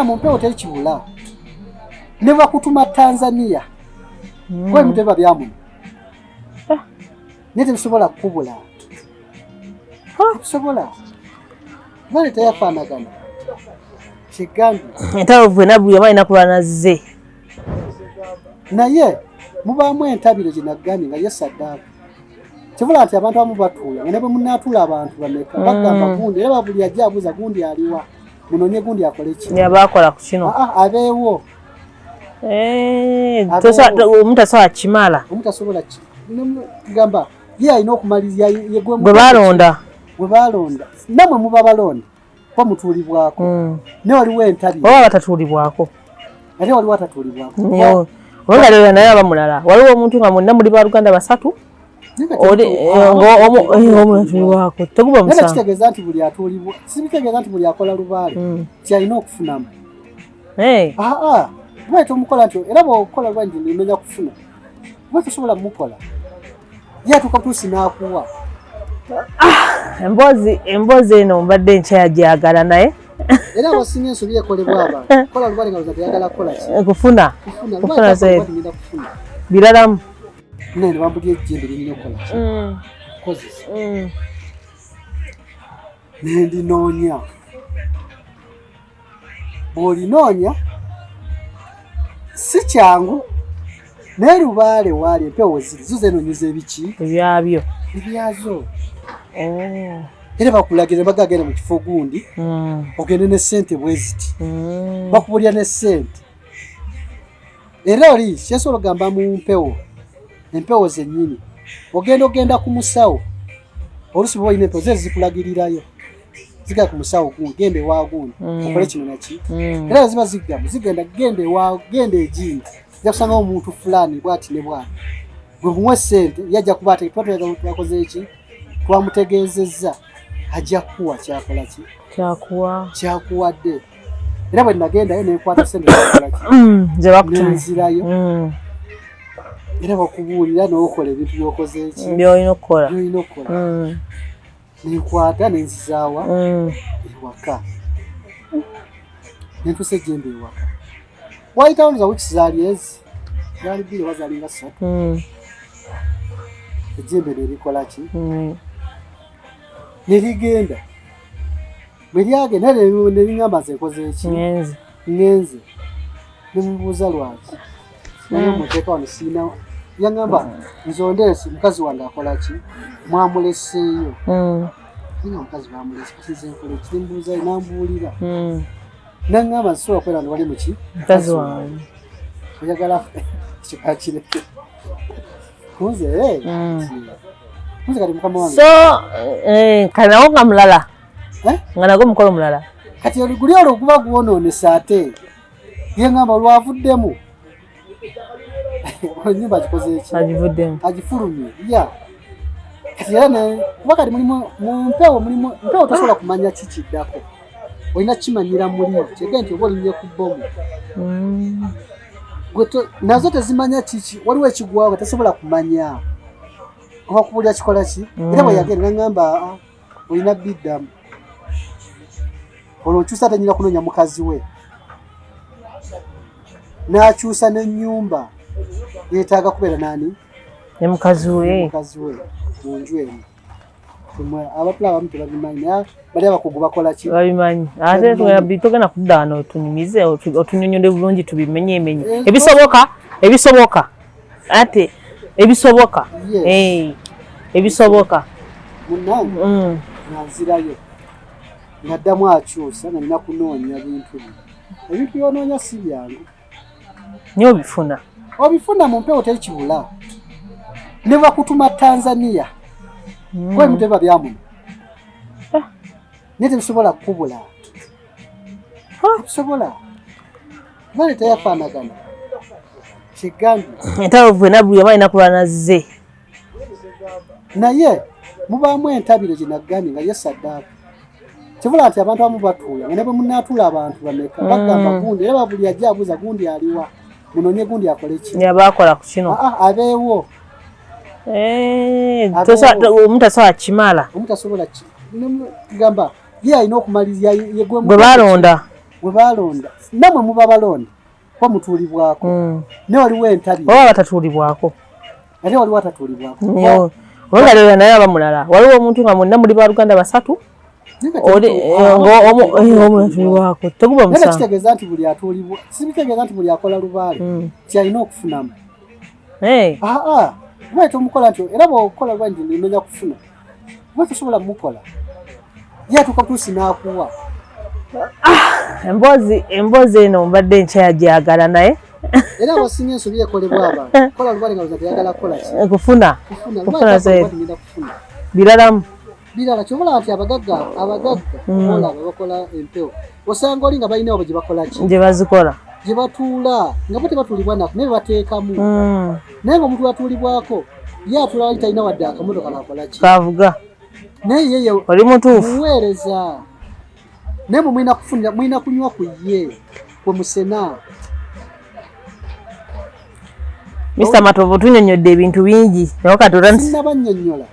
Mu mpewo tekibula, ne bakutuma Tanzania kuba ebintu biba byamuno, naye tebisobola kukubula, tebisobola bale teyafaanagana kigambye. Entalo fena buli omu alina kulwana ze. Naye mubaamu entabiro gye nagambye nga ye saddaaka. Kibula nti abantu abamu batuula nga ne bwe munaatuula abantu bameka, bagamba gundi, era buli ajja abuuza gundi aliwa, munonye gundi akole ki. Yabakola ku kino. Ah, ah, abeewo. Eh, Abeewo. Omuntu tasobola kimala. Omuntu asobola gamba ye alina okumaliriza ye gwe gwe balonda. Gwe balonda, nammwe muba balonda kuba mutuulibwako, naye waliwo entabiro. Oba batatuulibwako. Ate waliwo atatuulibwako. Nnyo. Oba nga naye aba mulala, waliwo omuntu nga mwenna muli baluganda basatu, Naye nga oli ah, omu atuulibwako, teguba naye musango. Kitegeeza nti buli atuulibwa, sibitegeeza nti buli akola lubaale ti alina okufunamu. Aa, lwaki tomukola nti era bw'okola lubaale nti ndimenya kufuna, lwaki tosobola mumukola ye atuuka butuusi n'akuwa? Emboozi eno mbadde nkyayagala, naye Era abasinga ensobi ekolebwa abantu kola lubaale nga loza teyagala kukola ki? Kufuna. Kufuna. Kufuna Lubaale sente. ngenda kufuna Biralamu. Naye ne bambulya ejjembe lirina okukola ki? Kukozesa. Nendinoonya, bw'olinoonya si kyangu, naye lubaale waali empewo ziri zo zenoonyeza ebiki? Ebyabyo. Ebyazo. Oh. Era bakulagira baga genda mu kifo gundi, ogende ne ssente bwe ziti. Bakubulya ne ssente. Era oli kyesobola okugamba mu mpewo, empewo zennyini, ogenda ku musawo, oluusi bwoba olina empewo ze zikulagirirayo, zigenda ku musawo gundi, genda ewa gundi, okole kino naki. Era ziba zigamba zigenda genda ewa, genda egindi, ojja kusangawo omuntu fulani bwati ne bwati, gwe muwe ssente, ye ajja kuba ate tuba tuyagala twakoze eki, twamutegeezezza, ajja kukuwa kyakola ki? Kyakuwa. Kyakuwadde. Era bwe nagendayo nenkwata ssente zakola ki? Ze bakutumye. Nenzirayo. Era bakubuulira n'okola ebintu by'okoze eki? Byolina okukola. Byolina okukola. Nenkwata nenzizaawa ewaka, nentuusa ejjembe ewaka. Wayitawo nza wiiki zaali ezi zaali 2 oba zaali nga 3, ejjembe nerikola ki? Nerigenda. Bwe lyagenda neriŋŋamba nze nkoze eki? Ngenze. Ŋŋenze. Nemubuuza lwaki, naye omuteeka wano siina. Yaŋŋamba nze ondeesi mukazi wange akola ki, mwamuleseeyo. Nga mukazi bamulese, kati nze nkola eki? Nemubuuza, nambuulira, naŋŋamba nsobola kubeera nga wali muki? Mukazi wange. Oyagala ekyo kakireke kunze, kunze kati mukama wange. So kanawo nga mulala. Eh? Nga nagwo mukolo mulala. Kati guli olwo guba gwonoonesa, ate ye ŋŋamba olwavuddemu enyumba agikoze eki? Agivuddemu. Agifulumye ya. Kati era ne kuba kati mulimu mu mpewo, mulimu mpewo, tosobola kumanya kikiddako, olina kimanyira muli kyege nti oba olinnye ku bbomu. Gwe nazo tezimanya kiki, waliwo ekigwawo nga tesobola kumanya oba kubulya kikola ki. Era bwe yagenda naŋŋamba, "Ah, olina biddamu." Olwo nkyusa, ate nyina kunoonya mukazi we, n'akyusa n'ennyumba, yeetaaga kubeera nani? Ne mukazi we. Mukazi we mu nju emu. Abatula abamu tebabimanyi, naye bali abakugu bakola ki? Babimanyi. Ate togenda kudda wano otunyumize, otunyonyole bulungi, tubimenyemenye. Eh, Ebisoboka, ebisoboka, ate ebisoboka. Yes. Ebisoboka. Munnange, nga nzirayo nga ddamu akyusa, nga nina kunoonya bintu bye. Ebintu byonoonya si byangu. Naye obifuna. Obifuna mu mpewo tekibula, ne bakutuma Tanzania kuba ebintu biba byamuno, naye tebisobola kukubula, tebisobola bale teyafaanagana kigambye. Entalo fena buli omu alina kulwana ze. Naye mubaamu entabiro gye nagambye nga ye saddaaka. Kibula nti abantu abamu batuula nga ne bwe munaatuula abantu bameka, bagamba gundi, era buli ajja abuuza gundi aliwa, munonye gundi akole ki. Yabakola ku kino. Ah, ah, abeewo. Eh, Abeewo. Omuntu tasobola kimala. Omuntu asobola gamba ye alina okumaliriza ye gwe Gwe balonda. We balonda namwe muba balonda kuba mutuulibwako. Naye waliwo entabi oba batatuulibwako. Ate waliwo atatuulibwako. Oba nga naye aba mulala. Waliwo omuntu nga mwenna muli baluganda basatu, omu atuulibwako, teguba musango. Kitegeeza nti buli atuulibwa, sibitegeeza nti buli akola lubaale ti alina okufunamu. Kuba tomukola nti era bw'okola lubaale nti nimenya kufuna, kuba tosobola mukola ye atuuka butuusi n'akuwa. Emboozi eno mbadde nkyayagala naye era abasinga ensobi ekolebwa abantu kola lubaale nga teyagala kukola ki? Kufuna. Kufuna biralamu birala. Kyobola nti abagagga olaba bakola empewo, osanga oli nga balina abo gye bakola ki? Gye bazikola, gye batuula nga bo tebatuulibwa nako naye bateekamu. Naye nga omuntu atuulibwako ye atuula wali talina wadde akamotoka kakola ki? Kavuga. Naye ye oli mutuufu muweereza. Naye mwe mulina kufunira, mulina kunywa ku ye kwe musena. Mr. Matovu, tunyonnyodde ebintu bingi naye kati sinnabannyonnyola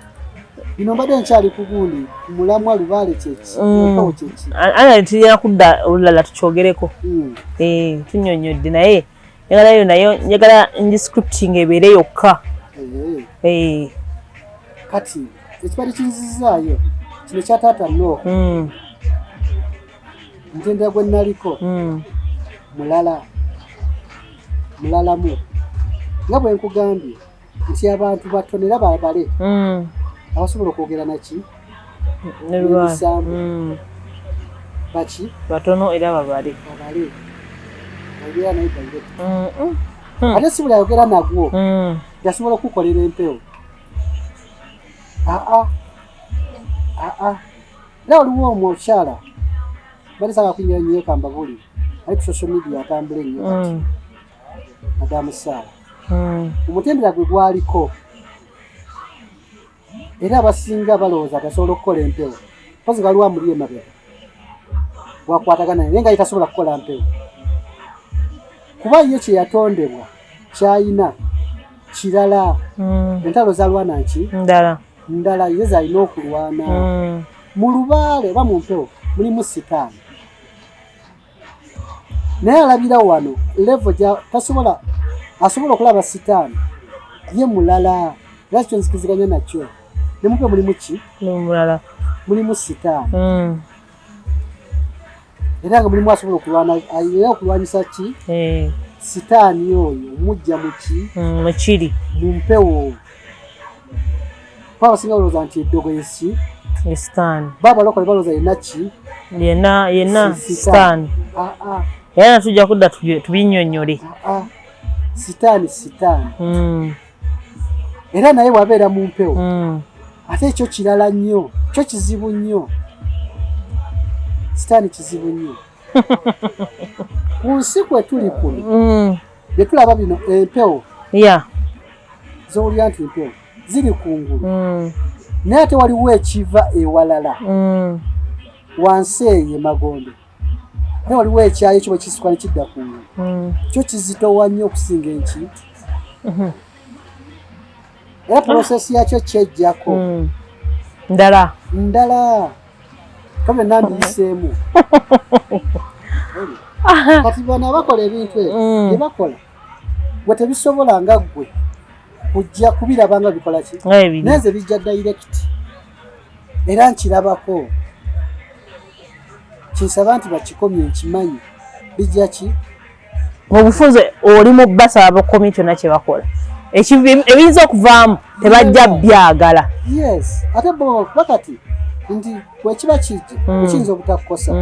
bino, mbadde nkyali ku gundi ku mulamwa lubaale kyeki, empewo kyeki. Ana tulina kudda olulala tukyogereko. Tunyonnyodde naye njagalayo nayo njagala ngi scripting ebeere yokka. Kati ekibadde kinzizaayo kino kya taata Nooh, mutendera gwe naliko mulala mulalamu nga bwe nkugambye nti abantu batono era babale abasobola okwogera naki n'emisambu. Baki batono era babale. Babale ayogera naye direct. Ate si buli ayogera nagwo yasobola okukolera empewo. Aa aa, era waliwo omukyala bali saga kuyingira nnyo kambabuli ali ku social media atambula ennyo kati, Madamu Saara. Omutendera gwe gwaliko era abasinga balowooza atasobola okukola empewo, mpozi nga waliwo amuli emabega gwakwatagana naye, nga ye tasobola kukola mpewo kuba ye kye yatondebwa kyayina kirala. Entalo zalwana nki ndala. Ndala ye zalina okulwana. Mu lubaale oba mu mpewo mulimu sitaani, naye alabira wano level gya tasobola, asobola okulaba sitaani ye mulala, era kikyo nzikiziganya nakyo ne mumpewo mulimu ki? Mulala. Mulimu sitaani. Era nga mulimu asobola okulwana, era okulwanyisa ki? Sitaani oyo mujja muki? Mukiri mu mpewo, kuba abasinga balowooza nti eddogo yesi sitaani. Babalokole balowooza yenna ki? Yenna yenna sitaani. Era natujja kudda tubinnyonnyole. Sitaani sitaani. Era naye bw'abeera mu mpewo, ate ekyo kirala nnyo, kyo kizibu nnyo. Sitaani kizibu nnyo ku nsi kwe tuli kuno. Bye tulaba bino empewo z'owulira nti empewo ziri kungulu, naye ate waliwo ekiva ewalala wansi eyo emagombe, ate waliwo ekyayo ekyo bwe kisituka ne kidda kungulu, kyo kizitowa nnyo okusinga enki, era process yakyo kyejjako. Ndala. Ndala ka byonna mbiyiseemu. Kati bano abakola ebintu ebyo bye bakola gwe tebisobola nga ggwe kujja kubiraba nga bikola ki, naye nze bijja direct era nkirabako. Kinsaba nti bakikomye, nkimanyi bijja ki. Mu bufunze oli mu basaba bakomye kyonna kye bakola, ebiyinza okuvaamu tebajja byagala. Yes, ate bo kuba kati nti bwekiba kijja ekiyinza obutakukosa,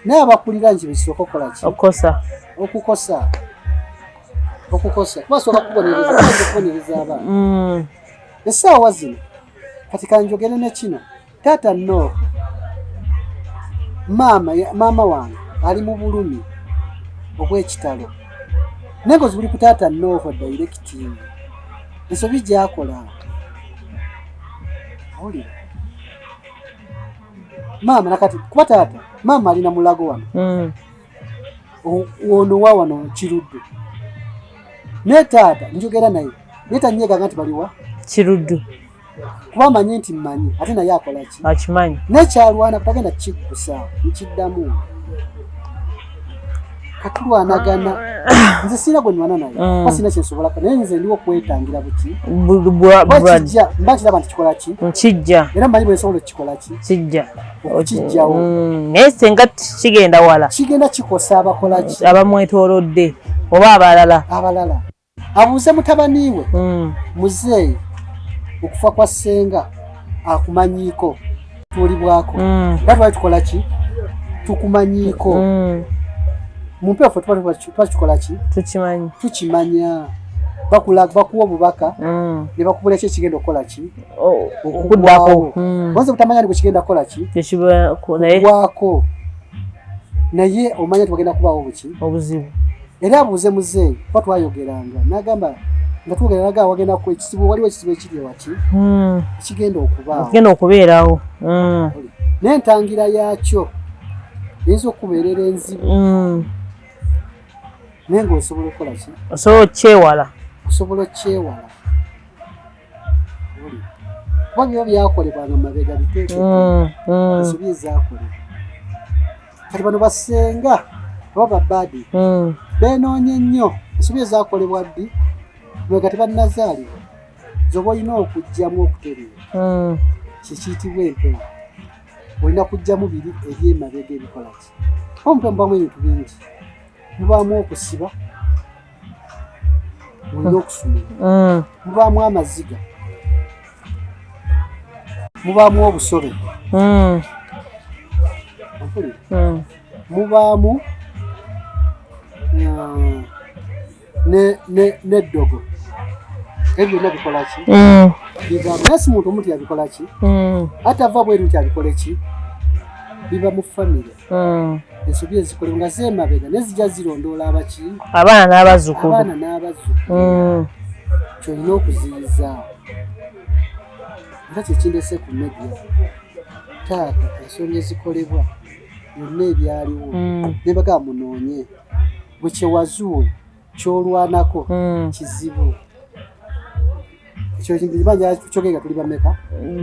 naye abakulira nti bisooka okukola ki? Okukosa. Okukosa, okukosa kuba sooka kubonereza, kubanza okubonereza abaana. Essaawa zino kati kanjogere ne kino, taata no maama, maama wange ali mu bulumi obw'ekitalo, naye ngozi buli ku taata Nooho direct ensobi gyakola. Owulira maama nakati kuba taata maama alina mulago wano. Ono wa wano Kiruddu, naye taata njogera naye, naye tanyeganga nti baliwa. Kiruddu. Kuba amanyi nti mmanyi, ate naye akola ki? Akimanyi. Naye kyalwana tagenda kukiggusa, nkiddamu. Katulwanagana, nze sirina gwe nwana naye, kuba sirina kyensobola, naye nze ndiwo okwetangira buki Bulwadde. Kijja mba kiraba nti kikola ki. Kijja. Era mmanyi bwe nsobola okukikola ki. Kijja. Okukijjawo. Naye senga kigenda wala, kigenda kikosa abakola ki, abamwetoolodde oba abalala. Abalala. Abuuze mutabani we, muzeeyi, okufa kwa ssenga akumanyiiko, tuulibwako, era twali tukola ki, tukumanyiiko. Mu mpewo ffe tuba tukola ki? Tukimanyi. Tukimanya. Bakuwa obubaka ne bakubula ki ekigenda okukola ki, okuddako. Okugwawo. Oyinza obutamanya ni bwe kigenda kukola ki, Tekiba naye gwako, naye omanya nti wagenda kubaawo buki, obuzibu. Era abuuze muzeeyi, kuba twayogeranga nagamba, nga twogera nagamba wagenda ku ekizibu, waliwo ekizibu ekiri ewaki, ekigenda okubaawo, ekigenda okubeerawo. N'entangira yaakyo eyinza okubeerera enzibu, naye ng'osobola okukola ki? Osobola okukyewala. Osobola okyewala. Oli. Kuba biba byakolebwanga mu mabega biteeke, ensobi ezakolebwa. Kati bano basenga oba babaadi benoonye nnyo ensobi ezakolebwa ddi mabega, tebannazaalibwa, zoba olina okugyamu okutereera. Kikiyitibwa empewo. Olina kugyamu biri ebyemabega ebikola ki. Kuba mumpewo mubaamu ebintu bingi, mubaamu okusiba, olina okusumula, mubaamu amaziga, mubaamu obusobe, ompulira? Mubaamu n'eddogo. Ebyo byonna bikola ki? Bivaamu. Naye si muntu omu nti yabikola ki, ate ava bweru nti abikole ki, biba mu famire. Ensobi ezikolebwa nga zeemabega naye zijja zirondoola abaki? Abaana n'abazzukulu. Abaana n'abazzukulu. Kyolina okuziyiza, era kyekindese ku media. Taata, ensonga ezikolebwa byonna ebyaliwo, ne bagamba munoonye bwe kyewazuula kyolwanako, kizibu ekyo. Kintu banja kyogera, tuli bameka?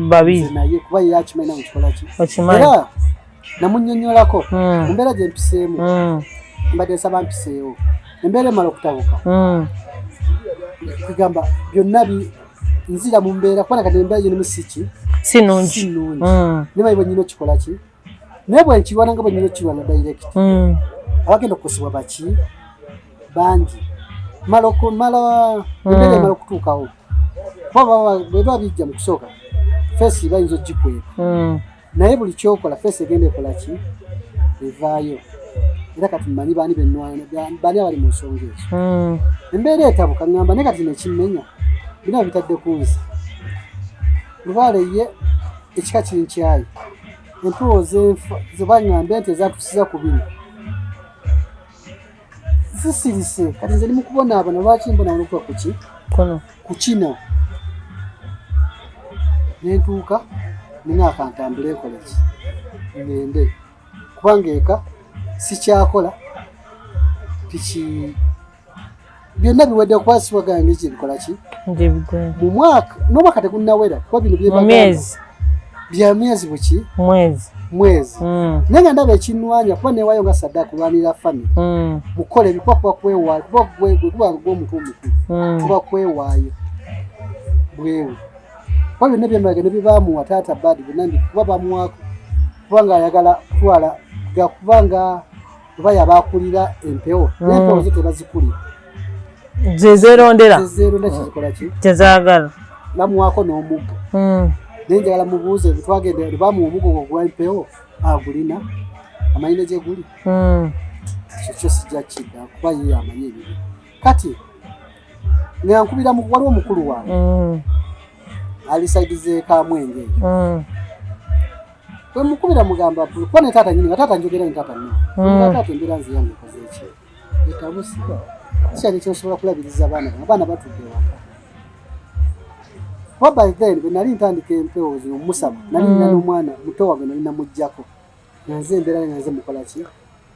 Babiri. Nze naye, kuba ye akimanyi nange kikola ki. Okimanyi. Era namunnyonnyolako mu mbeera gye mpiseemu. Mbadde nsaba mpiseewo embeera emala okutabuka, kugamba byonna nzira mu mbeera, kubanga kati embeera gyenemu si ki? Si nnungi. Si nnungi. Naye bwe nyina okikola ki, naye bwe nkirwana nga bwe nyina okukirwana direct, abagenda okukosebwa baki bangi. Mala mala embeera emala okutuukawo, kuba bwe baba bijja mu kusooka, face bayinza ogikweka, naye buli kyokola face egenda ekola ki, evaayo. Era kati mmanyi baani benwana, baani abali mu nsonga ezo. Embeera etabuka, ŋŋamba naye kati nekimmenya bina bitadde ku nze. Lubaale ye ekika kinkyayi, empewo zenfa zebaŋŋambe nti ezatusiza ku bino zisirise. Kati nze ndi mu kubonaabona. Lwaki mbonaabona okuba kuki? Kuno. Ku kino nentuuka nenga ntambule nkole ki, ngende, kubanga eka sikyakola tiki, byonna biwedde, kuba siwagange ki bikola ki. Nje bigwe. Mu mwaka, n'omwaka tegunnawera, kuba bino mu byebagamba myezi. Bya myezi buki? Mwezi. Mwezi. Naye nga ndaba ekinnwanya, kuba neewaayo nga saddaaka kulwanirira family, mukola ebikuba kuba kwewaayo, kuba gwe kuba gw'omuntu omukulu, kuba kwewaayo bwewe, kuba byonna byemabega ne byebamuwa taata bad byonna kuba bamuwaako kubanga ayagala kutwala ga, kubanga oba yabakulira empewo, naye empewo zo tebazikulira. Ze zeerondera. Zeeronda kizikola ki? Tezaagala. Bamuwaako n'omuggo. Naye njagala mubuuze, twagenda bamuwa omuggo gwa empewo, agulina, amanyi ne gye guli. Ekyo kyo sijja kidda, kuba ye amanyi ebibi. Kati nga nkubira waliwo omukulu wange ali side z'ekamwenge eyo. Bwe mukubira mugamba, kuba ne taata nyini, nga taata njogera ne taata nno, nga taata embeera nze yange ekoze eki, etabuse, kikyali kyensobola kulabiriza abaana bange, abaana batudde waka. Kuba by then bwe nali ntandika empewo zino musaba, nali nina n'omwana muto wange, nali namugjako nga nze embeera nga nze mukola ki,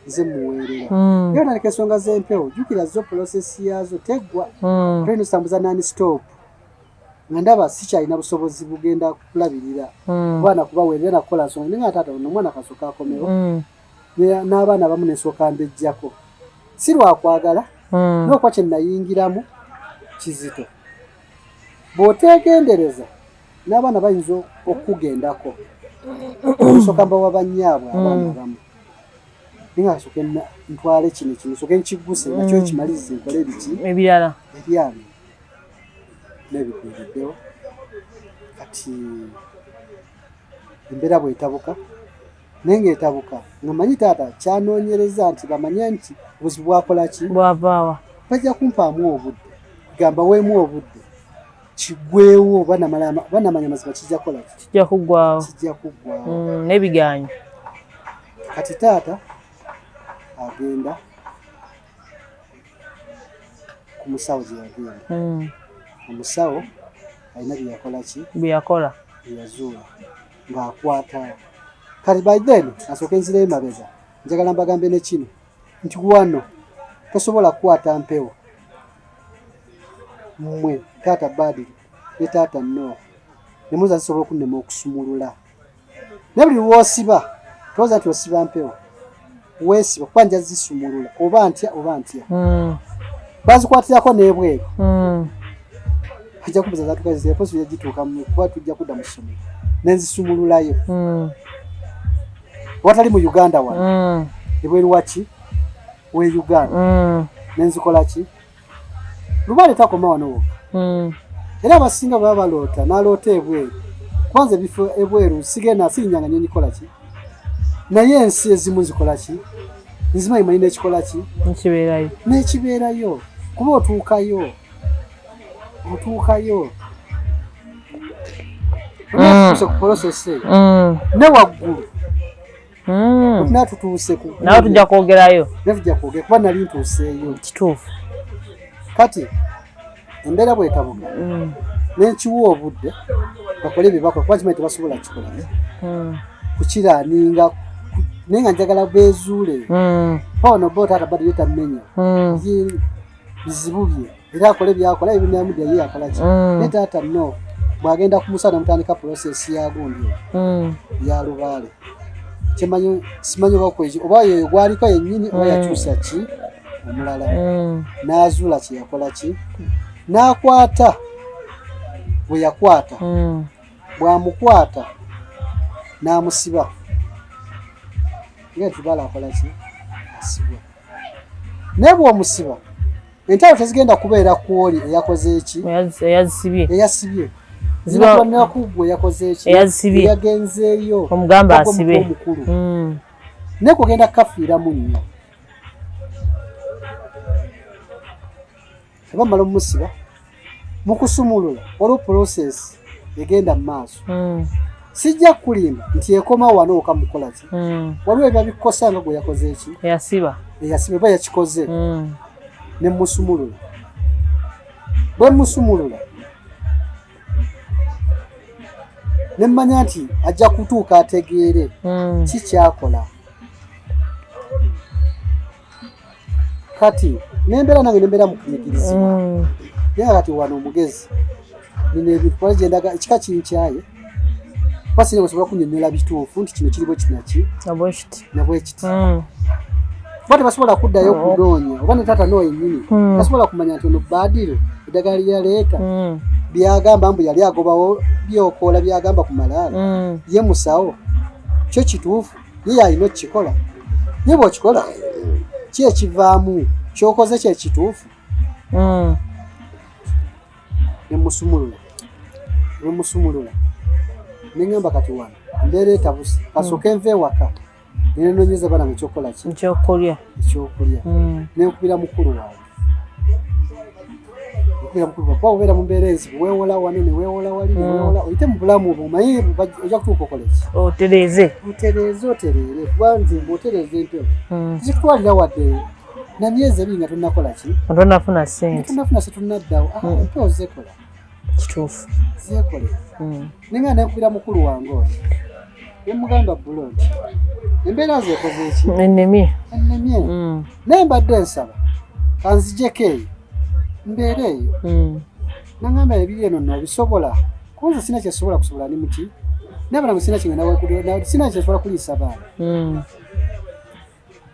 nze muweerera. Naye otandika ensonga z'empewo, jjukira zo process yaazo teggwa. Tulina ozitambuza non stop, nga ndaba sikyalina busobozi bugenda kulabirira baana, kubaweerera nakukola nsonga. Naye nga taata ono omwana kasooka akomewo, n'abaana abamu nensooka mbejjako. Si lwakwagala, n'okuba kye nayingiramu kizito. Bw'oteegendereza n'abaana bayinza okukugendako. Nsooka mbawa bannyaabwe abaana abamu, naye nga nsooke ntwale kino, kino nsooke nkigguse nakyo, nkimalirize, nkole ebiki ebirala. Ebyange n'ebigwiriddewo. Kati embeera bw'etabuka, naye ng'etabuka nga manyi taata kyanoonyereza nti bamanye nti obuzibu bwakola ki, bwavaawa. Bajja kumpaamu obudde, gamba weemu obudde kiggwewo, banamanya mazima kijja kukola ki? Kijja kuggwawo. Kijja kuggwawo. N'ebiganyo. Kati taata agenda ku musawo gye yagenda. Omusawo alina bye yakola ki? Bye yakola. Bye yazuula ng'akwata. Kati by then asooke nzirayo emabega, njagala mbagambe ne kino nti wano tosobola kukwata mpewo mmwe taata Badiri ne taata Noah ne muza zisobola okunnema okusumulula, naye buli lw'osiba towooza nti osiba mpewo, weesiba, kuba nja zisumulula oba ntya oba ntya. Bazikwatirako n'ebweru. Ajja kubuza zatukaziposi gituuka kuba tujja kudda mu ssomero nenzisumululayo. Watali mu Uganda wano, ebweru waki we Uganda. Nenzikola ki? Lubaale takoma wano wokka. Era abasinga baba baloota n'aloota ebweru, kubanza ebifo ebweru sigenda sirinyanga nyonyi kola ki, naye ensi ezimu nzikola ki, nzimanyi manyi n'ekikola ki. Nkibeerayo. N'ekibeerayo, kuba otuukayo, otuukayo tuuse ku process eyo. Ne waggulu. Naye tutuuse ku Nawe tujja kwogerayo. Naye tujja kwogera, kuba nali ntuuseeyo. Kituufu. Kati embeera bwetabuka, nenkiwa obudde bakole bye bakola, kuba kimanyi tebasobola kikola kukiraaninga, naye nga njagala beezuule. Pawano bo taata bado ye tamenya. Ye bizibu bye era akole byakola ebinamudya, ye akola ki. Naye taata no bw'agenda ku musawo namutandika process ya gundi eyo ya lubaale, kyemanyi simanyi oba kweki oba yeyo gwaliko yennyini oba yakyusa ki omulala. N'azuula kye yakola ki, n'akwata bwe yakwata. Bw'amukwata n'amusiba, nga tubala akola ki, asibwa. Naye bw'omusiba entalo tezigenda kubeera ku oli eyakoze eki. Eyazisibye. Eyasibye zinakubanira ku gwe eyakoze eki. Eyazisibye. Eyagenzeeyo. Omugamba Ogwo asibe. omukulu. Naye kugenda kukafiiramu nnyo. Tebamala omusiba, mu kusumulula waliwo process egenda mu maaso. Sijja kukulimba nti ekoma wano okamukola ki. Waliwo ebiba bikukosa nga gwe yakoze eki. Eyasiba. Eyasiba oba yakikoze. Ne musumulula, bwe musumulula ne mmanya nti ajja kutuuka ategeere ki kyakola. Kati nembeera nange nembeera mu kunyigirizibwa. Naye nga kati wano omugezi nina ebintu kuba gyendaga ekika kinkyaye, kuba sirina bwesobola kunnyonnyola bituufu nti kino kiri bwe kinaki Nabwekiti. Nabwekiti. Kuba tebasobola kuddayo kunoonya, oba ne taata noo yennyini tasobola kumanya nti ono Baadiro eddagala lyeyaleeta byagamba mbu yali agobawo byokoola, byagamba ku malaalo. Ye musawo, kyo kituufu ye yalina okukikola, ye bw'okikola ki ekivaamu kyokoze kyekituufu. Nemusumulula, nemusumulula, neŋŋamba kati wano embeera etabuse, kasooke nva ewaka nenonyeza baana ekyokukola ki. Ekyokulya. Ekyokulya. Nenkubira mukulu wange, nkubira mukulu wange, kuba obeera mu mbeera enzibu, weewola wano ne weewola wali ne weewola, oyite mu bulamu obwo omanyi ojja kutuuka okola ki. Otereeze. Otereeze, otereere, kuba nze bw'otereeza empewo zikutwalira wadde na myezi 2 nga tonnakola ki. Tonafuna sente. Tonafuna se tonnaddawo. Ah, empewo zeekola. Kituufu. Zeekolera. Nenga nenkubira mukulu wange oyo, nemugamba bulo nti embeera zeekoze eki. Ennemye. Ennemye. Naye mbadde nsaba kanzijeko eyo mbeera eyo. Nangamba ebiri eno nobisobola, kunze sina kyesobola kusobola, ni muki naye banange sina kigenda, sina kyesobola kuliisa baana.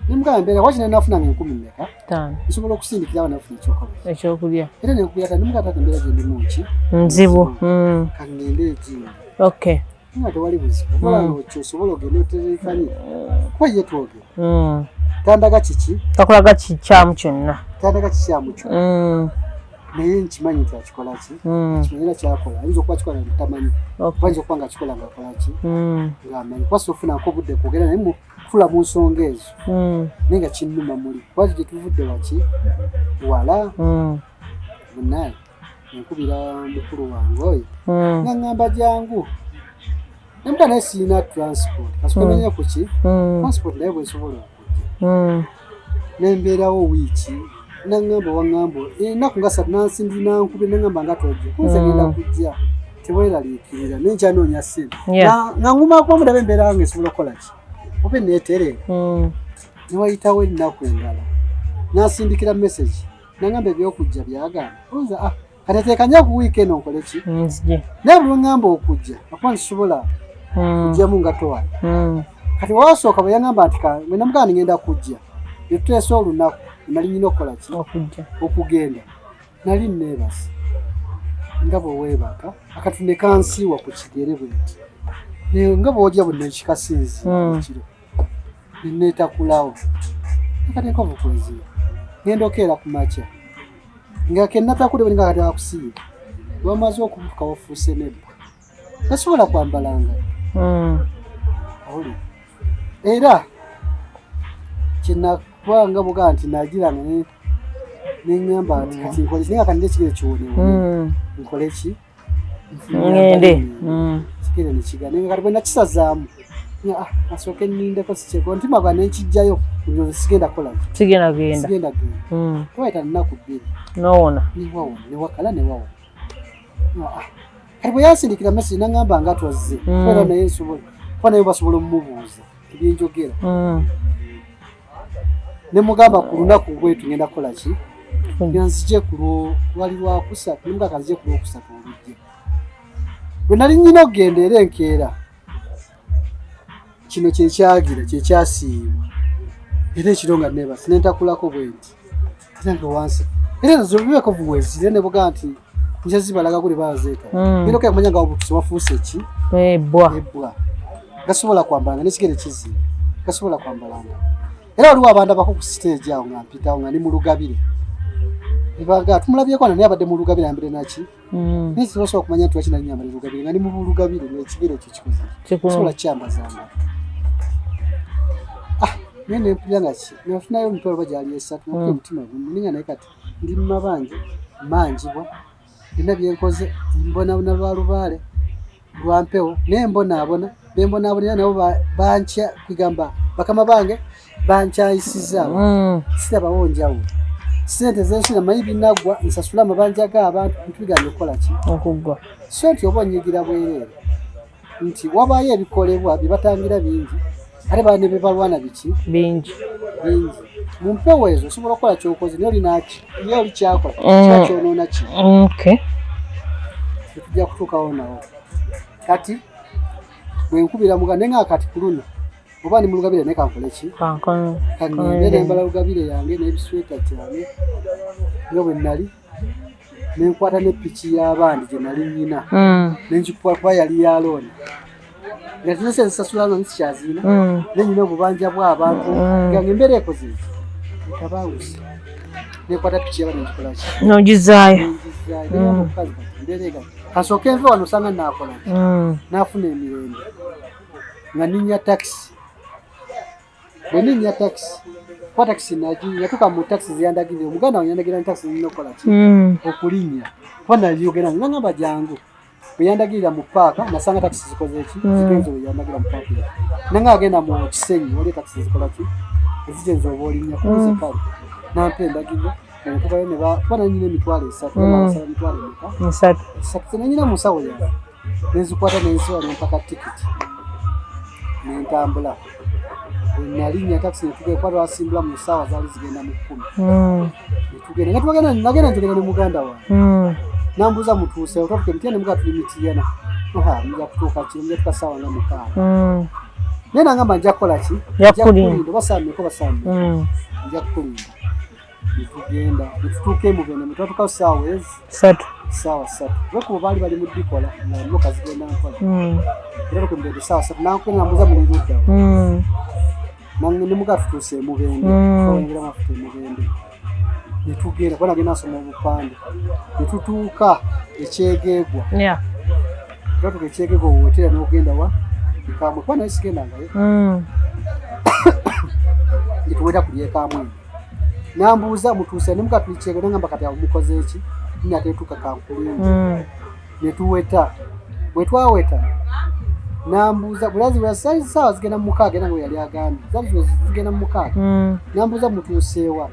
Nemugamba embeera wakina nafunanga 5,000 nsobola okusindikira abaana bafuna ekyokola ekyokulya era nenkubira tata nemugamba tata embeera gyendimu nki nzibu kangende egindi okay nga tewali buzibu okola nga kyosobola ogende oterekanye kuba ye twogera tandaga kiki takulaga kikyamu kyonna tandaga kikyamu kyonna naye nkimanyi nti akikola ki kimanyi era kyakola ayinza okuba kikola nga tamanyi oba ayinza okuba nga akikola nga akola ki ng'amanyi kuba sofunako obudde kwogera naye kula mu nsonga ezo naye nga kinnuma muli kuba gye tuvudde waki wala munaye enkubira mukulu wange oyo nga ŋŋamba jangu nemuga naye sirina transport kasukamenye ku ki transport naye bwe nsobola okujja nembeerawo wiiki naŋŋamba waŋŋamba ennaku nga ssatu nansindi nankubye naŋŋamba nga tojja kunze ngenda kujja teweeraliikirira naye nkyanoonya ssente nga nguma kuba mudaba embeera yange esobola okukola ki oba eneetereera newayitawo ennaku endala nansindikira message naŋŋamba ebyokujja byagaana olowooza ah kati teekanya ku wiiki eno nkole ki naye buli lweŋŋamba okujja akuba nsobola kujjamu nga towala kati wasooka bwe yaŋŋamba nti bwe namugamba nti ngenda kujja netuteesa olunaku nali nyina okukola ki okugenda nali neebase nga bwe weebaka akati ne kansiiwa ku kigere bwe nti nga bw'ojja bwe nekikasinzi ekiro neneetakulawo akati enkovu kwezira ngenda okeera ku makya nga kenatakule bwe nga kati akusiiba wamaze okubutuka wafuuse nebbwa tasobola kwambala ngatto awulira era kyenakwanga bugaa nti nagiranga neŋŋamba nti kati nkole ki naye nga kati ekigere kiwonewone nkole ki ngende kigere nekiga naye kati bwe nakisazaamu asooke nnindeko sikyeko ntima gwa nenkijjayo sigenda kukola sigenda genda sigenda genda tewayita nnaku bbiri nowona newawona newakala newawona kati bwe yansindikira message naŋŋamba nga twazze era naye nsobola kuba naye basobola omumubuuza ebyenjogera ne mugamba ku lunaku bwetu ngenda kukola ki nga nzije ku lwali lwakusatu ne mugamba kanzije ku lwokusatu olujja bwe nali nnyina okugenda era enkeera kino kyekyagira kyekyasiibwa era ekiro nga neebase ne ntakulako bwe nti era nga wansi era nazo bibeeko buwezi era ne bugaa nti nja zibalaga guli bazeeta ngenda okugenda kumanya nga obutuse wafuuse ki ebbwa ebbwa gasobola kwambalanga n'ekigere kizibu gasobola kwambalanga era waliwo abandabako ku siteegi awo nga mpitawo nga ndi mu lugabire ebaga tumulabyeko naye abadde mu lugabire ayambadde naki naye tebasobola kumanya nti lwaki nali nyambadde lugabire nga ndi mu lugabire ng'ekigere ekyo kikoze sobola kyambazanga ah naye nempulira nga ki nafunayo emitwalo oba gyali esatu nakuya omutima gumu naye kati ndi mu mabanja manjibwa nina byenkoze mbonabona lwa lubaale lwa mpewo naye mbonaabona bembonaabonera nabo bankya kugamba bakama bange bankyayisizza sirabawo njawulo sente zensula manyi binaggwa nsasule amabanja g'abantu bintu bigenda okukola ki okuggwa so nti oba onyigira bwereere nti wabaayo ebikolebwa bye batangira bingi ate baba ne bebalwana biki bingi bingi mu mpewo ezo osobola okukola kyokoze naye olinaki ye oli kyakola kiba kyonoona ki okay tetujja kutuukawo nawo kati bwe nkubira muga naye nga kati ku luno oba ndi mu lugabire naye kankole ki kangende nembala lugabire yange n'ebisweta kyange nga bwe nali nenkwata ne piki y'abandi gye nali nnyina nenkikuba kuba yali ya looni nga tinese nsasula looni sikyazirina naye nyina obubanja bw'abantu nga embeera ekoze eki etabangusa nekwata piki y'abandi nenkikola ki nogizaayo nengizaayo negamba omukazi kati embeera ega kasooke nve wano osanga naakola ki naafuna emirembe nga ninnya takisi bwe ninnya takisi kuba takisi yatuuka mu takisi zeyandagirira omuganda wange yandagira ni takisi nina okukola ki okulinnya kuba nayogera nangamba jangu bwe yandagirira mu paaka nasanga takisi zikoze ki zigenze bwe yandagira mu paaka eyo nanga agenda mu Kisenyi waliyo takisi zikola ki ezigenze oba olinnya kunze kale nampa endagiriro netuvayo ne kuba nanyina 300,000 basaba emitwalo emeka esatu esatu nanyina mu nsawo yange nenzikwata nenziwa nempaka tikiti nentambula nalinnya takisi netugenda kuba twasimbula mu ssaawa zaali zigenda mu 10 netugenda nga tubagenda nagenda njogera ne muganda wange nambuuza mutuuse otwatuka emitiyana nemugaa tuli Mitiyana mujja kutuuka kiro mujja tuka ssaawa nga 6 Naye nangamba nja kukola ki? Nja kukulinda. Oba saameka oba saameka. Nja kukulinda. Netugenda netutuuka emubende, netwatuuka saawa ezi 3. Saawa 3. Lwekubo baali bali mu ddikola nga emmotoka zigenda nkola. Era tuka emubende saawa 3, nankwena mbuuza muli ludda wa? Nemugaa tutuuse emubende. Twawengera amafuta emubende. Netugenda kuba nagenda nsoma obupande. Netutuuka ekyegeegwa. Twatuuka ekyegeegwa wotera n'ogenda wa? Ekamwe kuba naye sigendangayo. Netuweta ku lyekamwe. Nambuuza mutuuse ne mugaa tuli Kyegegwa, nangamba kati awo mukoze ki? Nina tetuuka kankulinze. Netuweta. Bwe twaweta nambuuza bulazi bwe saawa zigenda mu 6 era nga bwe yali agambye. Zaali zigenda mu 6. Nambuuza mutuuseewa.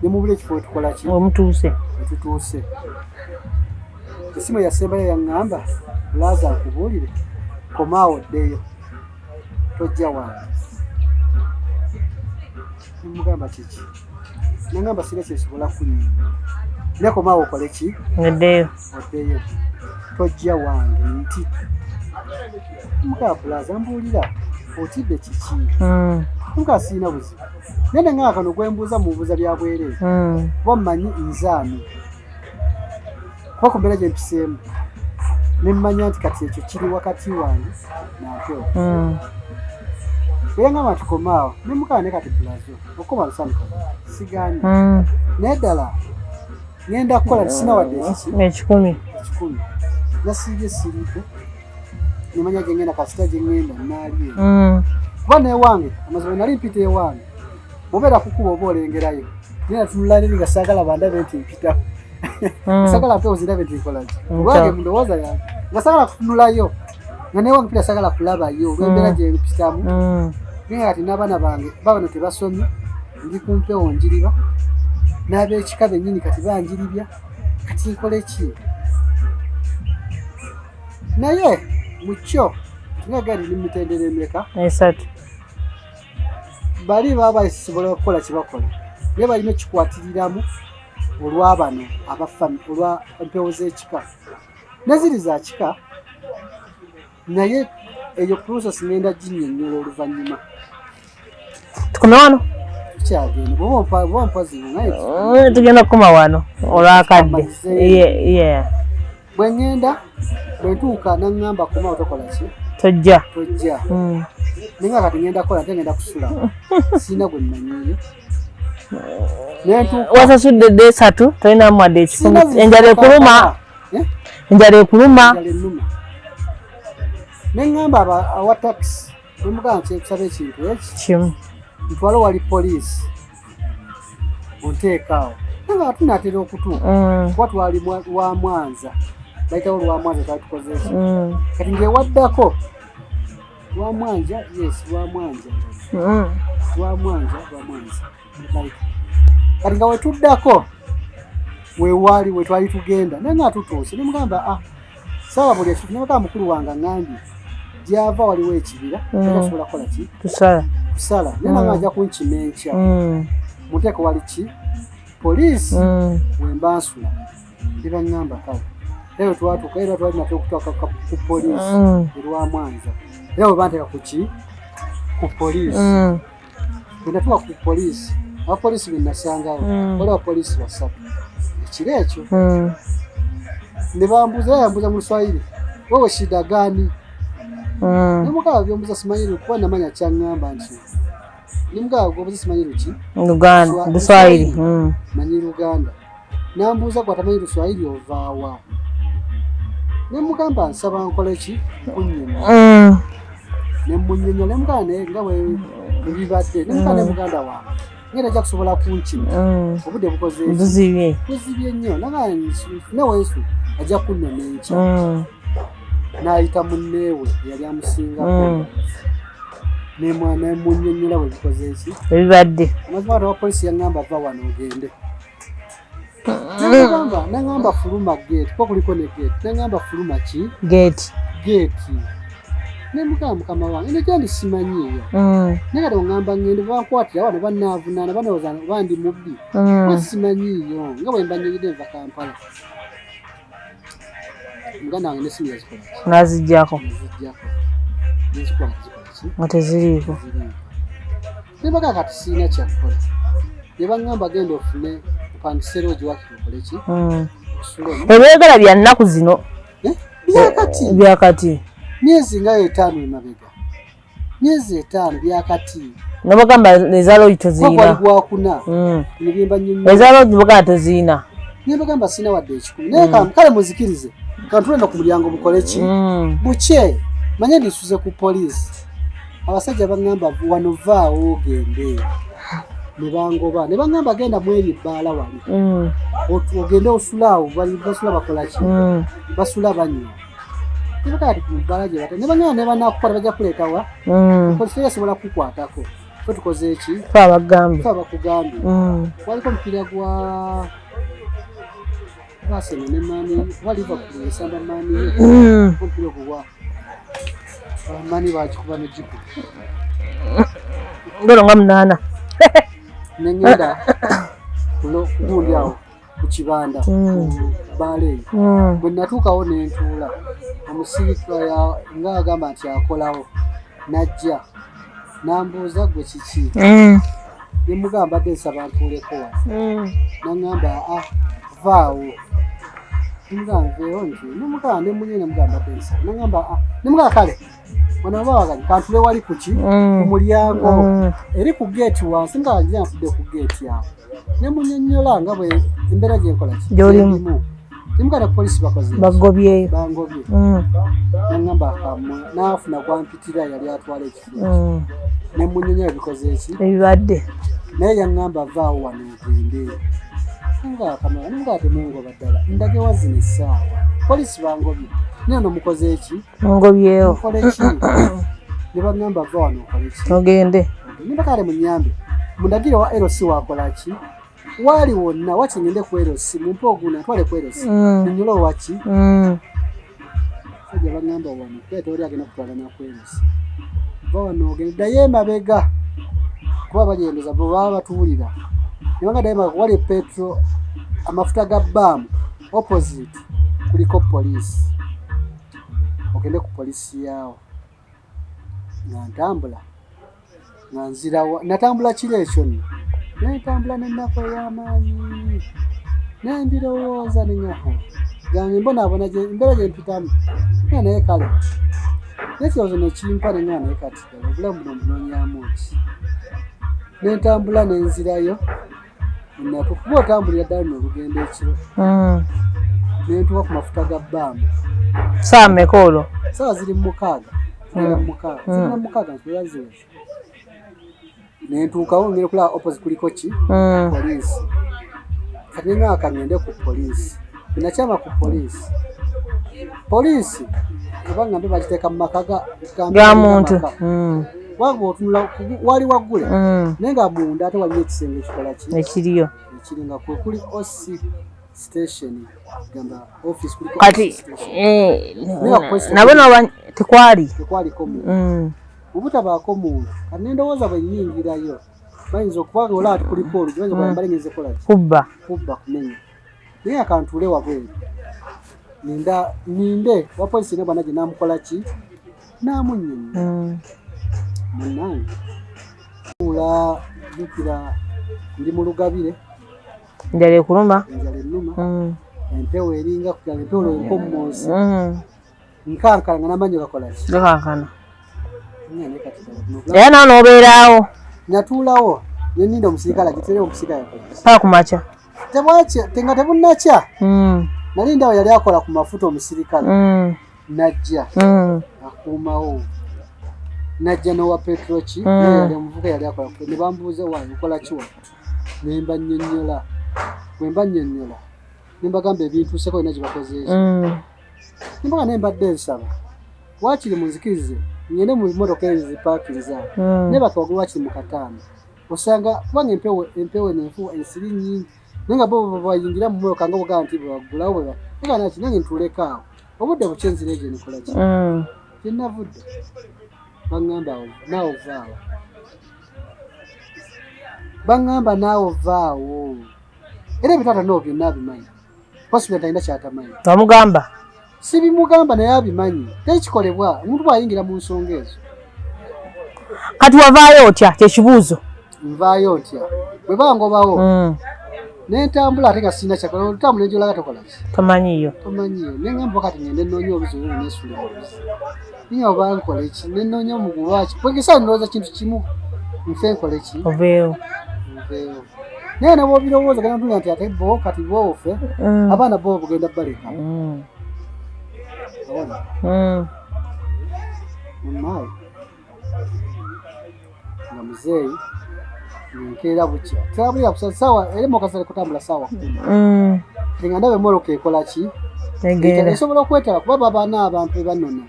Ne mubula ekifo we tukola ki? Omutuuse. Wetutuuse. Essimu eyasembayo yaŋŋamba, Bulaza nkubuulire, komaawo oddeyo. Tojja wange. Nemugamba kiki? Nangamba sirina kye nsobola kunnyonnyola. Naye komaawo okole ki? Oddeyo. Oddeyo. Tojja wange nti. Mugamba Bulaza mbuulira, otidde kiki? Mugamba sirina buzibu. Naye nangamba kano gwe mbuuza mubuuza bya bwereere. Kuba mmanyi nze ani. Kuba ku mbeera gye mpiseemu, ne mmanya nti kati ekyo kiri wakati wange na mpewo. Bwe yangamba nti komaawo, ne mugamba ne kati Bulazo, okukoma lusandika sigaanye. Naye ddala ngenda kukola sina wadde ekiki? 1,000. 1,000. Nasiibye siridde, ne manya gye ngenda kasita gye ngenda naali eyo. Kuba n'ewange, amazima nali mpita ewange, bw'obeera ku kkubo oba olengerayo. Naye natunula eri nga saagala bandabe nti mpita. Saagala mpewo zirabe nti nkola ki. Olwange mu ndowooza yange, nga saagala kutunulayo. Nga n'ewange mpita saagala kulabayo olw'embeera gye mpitamu. Naye kati n'abaana bange, babano tebasomye, ndi ku mpewo njiriba. N'ab'ekika bennyini kati banjiribya, kati nkole ki? Naye mu kyo, nga gali ni mitendera emeka? 3. Bali baba basobola okukola kye bakola. Naye balina okukikwatiriramu olw'abano abafa olwa empewo z'ekika. Ne ziri za kika, naye eyo process ngenda ginnyonnyola oluvannyuma. Tukome wano? Tukyagenda. Bw'oba ompa zino, naye Tugenda kukoma wano olw'akadde. Bwe ŋŋenda, bwe ntuuka n'aŋŋamba komawo tokola ki? Tojja. Tojja. Naye nga kati ŋŋenda kukola ate ŋŋenda kusula. Sirina gwe mmanyiiyo. Ne ntuuka. Wasasudde dde 3, tolinamu wadde 1,000. Sirina Enjala ekuluma. Enjala ekuluma. Enjala ennuma. Ne ŋŋamba awa takisi, ne mugamba nti nkusaba ekintu eki? Kimu. Ntwale wali poliisi. Onteeka awo. Naye nga tunaatera okutuuka. Kuba twali lwa Mwanza. Bayitawo lwa Mwanza twali tukoze eki? Kati ng'ewaddako lwa Mwanja, yes, lwa Mwanja. Lwa Mwanja, lwa Mwanza. Like, kati nga wetuddako wewaali we twali tugenda, naye nga tutuuse, ne mugamba, sawa buli ekintu, ne mugamba mukulu wange aŋŋambye gy'ava waliwo ekibira, tasobola kukola ki? Kusala. Kusala. Naye nga ajja kunkima enkya. Muteeko wali ki? Poliisi. We mba nsula. Ne baŋŋamba kale. Era bwe twatuuka, era twali natera okutuuka ku poliisi e Mwanza. Era bwe banteeka ku ki? Ku poliisi. Bwe natuuka ku poliisi, abapoliisi be nasangawo, waliwo abapoliisi 3. Ekiro ekyo, ne bambuuza, era yambuuza mu Luswayiri, wewe shida gani? Ne mugamba byombuuza simanyi kuba namanya kyaŋŋamba nti ne mugamba gw'obuuza simanyi luki? Luganda, Luswayiri. Manyi Luganda. Nambuuza gwe atamanyi Luswayiri ovaawa? Ne mugamba nsaba nkole ki? Nkunnyonnyola. Ne mmunnyonnyola, ne mugamba naye nga bwe bibadde. Ne mugamba ne muganda wange. Ngenda ajja kusobola kunkima. Obudde bukoze ki? Buzibye. Buzibye nnyo. Nagamba nfune wensu ajja kunnona enkya. N'ayita munneewe eyali amusingako. Ne munnyonnyola bwe bikoze ki? Ebibadde. Amazima ate wa poliisi yaŋŋamba va wano ogende. N'aŋŋamba fuluma gate, kuba kuliko ne gate. N'aŋŋamba fuluma ki? Gate. Gate. Ne mugamba mukama wange, eno gyendi simanyiiyo. Naye kati oŋŋamba ŋŋende bankwatira wano bannaavunaana, banowooza oba ndi mubbi. Kuba simanyiiyo, nga bwe mba nnyingidde nva Kampala. Muganda wange n'essimu yazikola ki? N'aziggyako. Yaziggyako. Nezikola zikola ki? ki? Nga teziriiko. Teziriiko. Nebaga kati sirina kyakukola, ne baŋŋamba genda ofune opangise loogi wakiri okole ki? Osule omwo. Ebyegala bya nnaku zino. Eh? Byakati. Byakati. Myezi nga 5 emabega, myezi 5 byakati. Nabagamba eza loogi Kuba gwali tozirina. gwakuna nebimba nnyonnyola. Eza loogi bagamba tozirina. Nebagamba sirina wadde 1,000, naye kale muzikirize kantulenda ku mulyango mukole ki? Bukye manye ndisuze ku poliisi. Abasajja baŋŋamba wano vaawo ogende, ne bangoba ne baŋŋamba genda mweri ebbaala wali ogende osula awo, basula bakola ki? Basula banywa. Nebagamba kati ku bbaala gye bata ne baŋŋamba ne banaakukwata bajja kuleeta wa? Poliisi esobola kukukwatako. Ffe tukoze ki? Ffe abagambye. Ffe abakugambye. Waliko omupiira gwa Arsenal ne Man U, oba Liverpool esamba Man U. Omupiira ogwo gwa Man U baagikuba ne gikuba. Ngolo nga 8. Ne ŋŋenda ku gundi awo ku kibanda, ku bbaala eyo. Bwe natuukawo ne ntuula, omusirikale nga agamba nti akolawo, n'ajja n'ambuuza gwe kiki? Ne mugamba mbadde nsaba ntuuleko wano. N'aŋŋamba, aa, vaawo. Ne mugamba nveewo nti, ne mugamba ne munye ne mugamba mbadde nsaba. N'aŋŋamba, aa, ne mugamba kale, wano oba waganye, kantule wali ku ki? Ku mulyango. Eri ku geeti wansi, nga nja ntudde ku geeti awo. Ne munnyonnyola nga bwe embeera gye nkola ki? Gy'olimu. Gy'endimu. Ne mugamba poliisi bakoze ki? Bagobyeyo. Bangobye. N'aŋŋamba akamwe, n'afuna gwampitira yali atwala ekifo. Ne munnyonnyola bikoze ki? Ebibadde. Naye yaŋŋamba vaawo wano ogende. Nga akamala, ne mugamba temungoba ddala, ndage wa zino essaawa. Poliisi bangobye. Naye ono mukoze ki? Mungobyeyo. Mukole ki? Ne baŋŋamba va wano okole ki? Ogende. Ne bakale munnyambe. Mundagire wa LC wakola ki? Waali wonna, waki ngende ku LC, mumpe oguna, ntwale ku LC. Nnyule owa ki? Sajja baŋŋamba wano, kuba tewali agenda kutwala na ku LC. Va wano ogende, ddayo emabega. Kuba balyendeza, bo baba batuwulira. Ne bagamba ddayo emabega, wali petro, amafuta ga bbaamu, opposite, kuliko poliisi. Ogende ku poliisi yaawo. Nga ntambula, nga nzirawa, natambula kiro ekyo nno. Ne ntambula n'ennaku ey'amaanyi. Ne mbirowooza ne ŋŋamba, gange mbonaabona embeera gye mpitamu. Naye naye kale, n'ekirowoozo ne kimpa ne ŋŋamba naye kati ddala obulamu buno mbunoonyaamu ki? Ne ntambula ne nzirayo, natuuka, kuba otambulira ddala luno olugendo ekiro. Ne ntuuka ku mafuta ga bbaamu. Ssaawa mmeka olwo? Ssaawa ziri 6. Zigenda mu 6. Zigenda mu 6, nsobola ziweza. Ne ntuukawo ngenda okulaba opposite kuliko ki? Poliisi. Kati ne ŋŋamba ka ŋŋende ku poliisi. Bwe nakyama ku poliisi, poliisi oba ŋŋambe bagiteeka mu maka ga muntu. maka. Kubanga bw'otunula wali waggule, naye nga munda ate waliwo ekisenge ekikola ki? Ekiriyo. Ekiri nga kwe kuli OC station, gamba office kuliko Kati, OC station. Naye nga poliisi nabo nabo tekwali. Tekwaliko muntu. Obutabaako muntu, kati ne ndowooza bwe nnyingirayo, bayinza okuba nga olaba kuliko oluggi, bayinza okuba balengeze kukola ki? Kubba. Kubba, kumenya. Naye akantuule wabweru. Ninda, ninde wa poliisi ne bwana gye naamukola ki? Naamunnyonnyola. Munnange. Ula jjukira ndi mu Lugabire. Enjala ekuluma. Enjala ennuma. Empewo eringa kugamba empewo eriko omumoozi. Nkankana nga n'amannyo gakola ki? Gakankana. Naye kati ddala buno obulamu. Era naawe n'obeeraawo. Natuulawo ne nninda omusirikale agitere, omusirikale yakola ki? Paka ku makya. Tebwakya, nga tebunnakya. Nali ndawo yali akola ku mafuta omusirikale. Najja. Akuumawo. Najja n'owa petro ki? Naye yali omuvubuka yali akola ku, ne bambuuza wange okola ki wano? Ne mbannyonnyola. Bwe mbannyonnyola, ne mbagamba ebintuuseko byonna gye bakoze eki. Ne mbagamba naye mbadde nsaba. Waakiri munzikirize ngende mu mmotoka ezo zipaakiriza. Naye baka waggulu waakiri mu kataano. Osanga kubanga empewo eno enfuuwa ensiri nnyingi. Naye nga bo bayingira mu mmotoka nga bw'ogamba nti bwe baggulawo bwe naye nga naki nange ntuuleko awo. Obudde bukye nzira egyo nkola ki? Gye navudde. Baŋŋamba awo, naawe ovaawo. Baŋŋamba naawe ovaawo. Era ebitaata n'obwo byonna abimanyi. Possibly talina ky'atamanyi. Wamugamba? Sibimugamba naye abimanyi. Tekikolebwa omuntu bw'ayingira mu nsonga ezo. Kati wavaayo otya kyekibuuzo? Nvaayo ntya bwe bangobawo? Nentambula ate nga sirina kyakola, olutambula enjolaga tokola ki? Tomanyiyo. Tomanyiyo. Nengamba kati ngende nnoonya oluzi olwo nesula mu luzzi, naye oba nkola ki? Nenoonya omuguwa ki kwegesa, ndowooza kintu kimu, nfe nkole ki? Oveewo. Nveewo. Naye ne bwobirowooza genda ntulira nti ate bo kati boofe, abaana bo bugenda baleka. Obona? Munaye nga muzeeyi nkeera bukya tambulira kusa sawa era emoka zali kutambula saawa 10. Nga ndaba emmotoka ekola ki? Egenda. Esobola okwetaba kuba babaana abantu bebanona.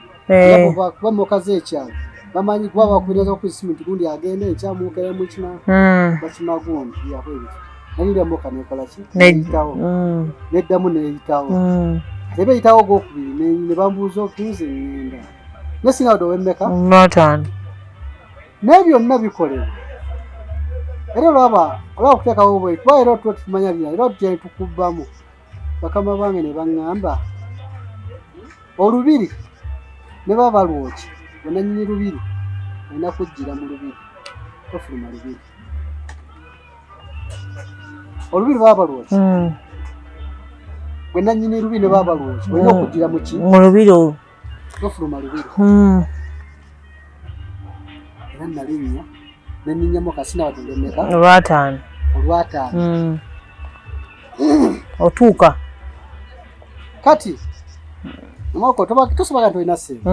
Kuba emmotoka z'ekyalo bamanyi, kuba bakubiriza ku isimu nti gundi agenda enkya mukera mukima bakima gundi yabo ebiti. Nalira emmotoka nekola ki? Neyitawo. Neddamu neyitawo. Ate beyitawo ogwokubiri ne bambuuza okunze ŋŋenda ne singa wadde ow'emmeka? N'ataano. Naye byonna bikolebwa era olaba okuteekawo bwe kuba era tuba tumanya bya era tujja tukubbamu. Bakama bange ne baŋŋamba olubiri ne baba lwokya, bannannyini lubiri olina kujjira mu lubiri, tofuluma lubiri. Olubiri baba balwokya, gwe nannyini lubiri ne baba balwokya olina okujjira mu ki? Mu lubiri olwo. Tofuluma lubiri. Era nalinnya neninnyamu kasina wadde emmeka? Olwataano. Olwataano. Otuuka. Kati omwaka tosobola nti olina sente,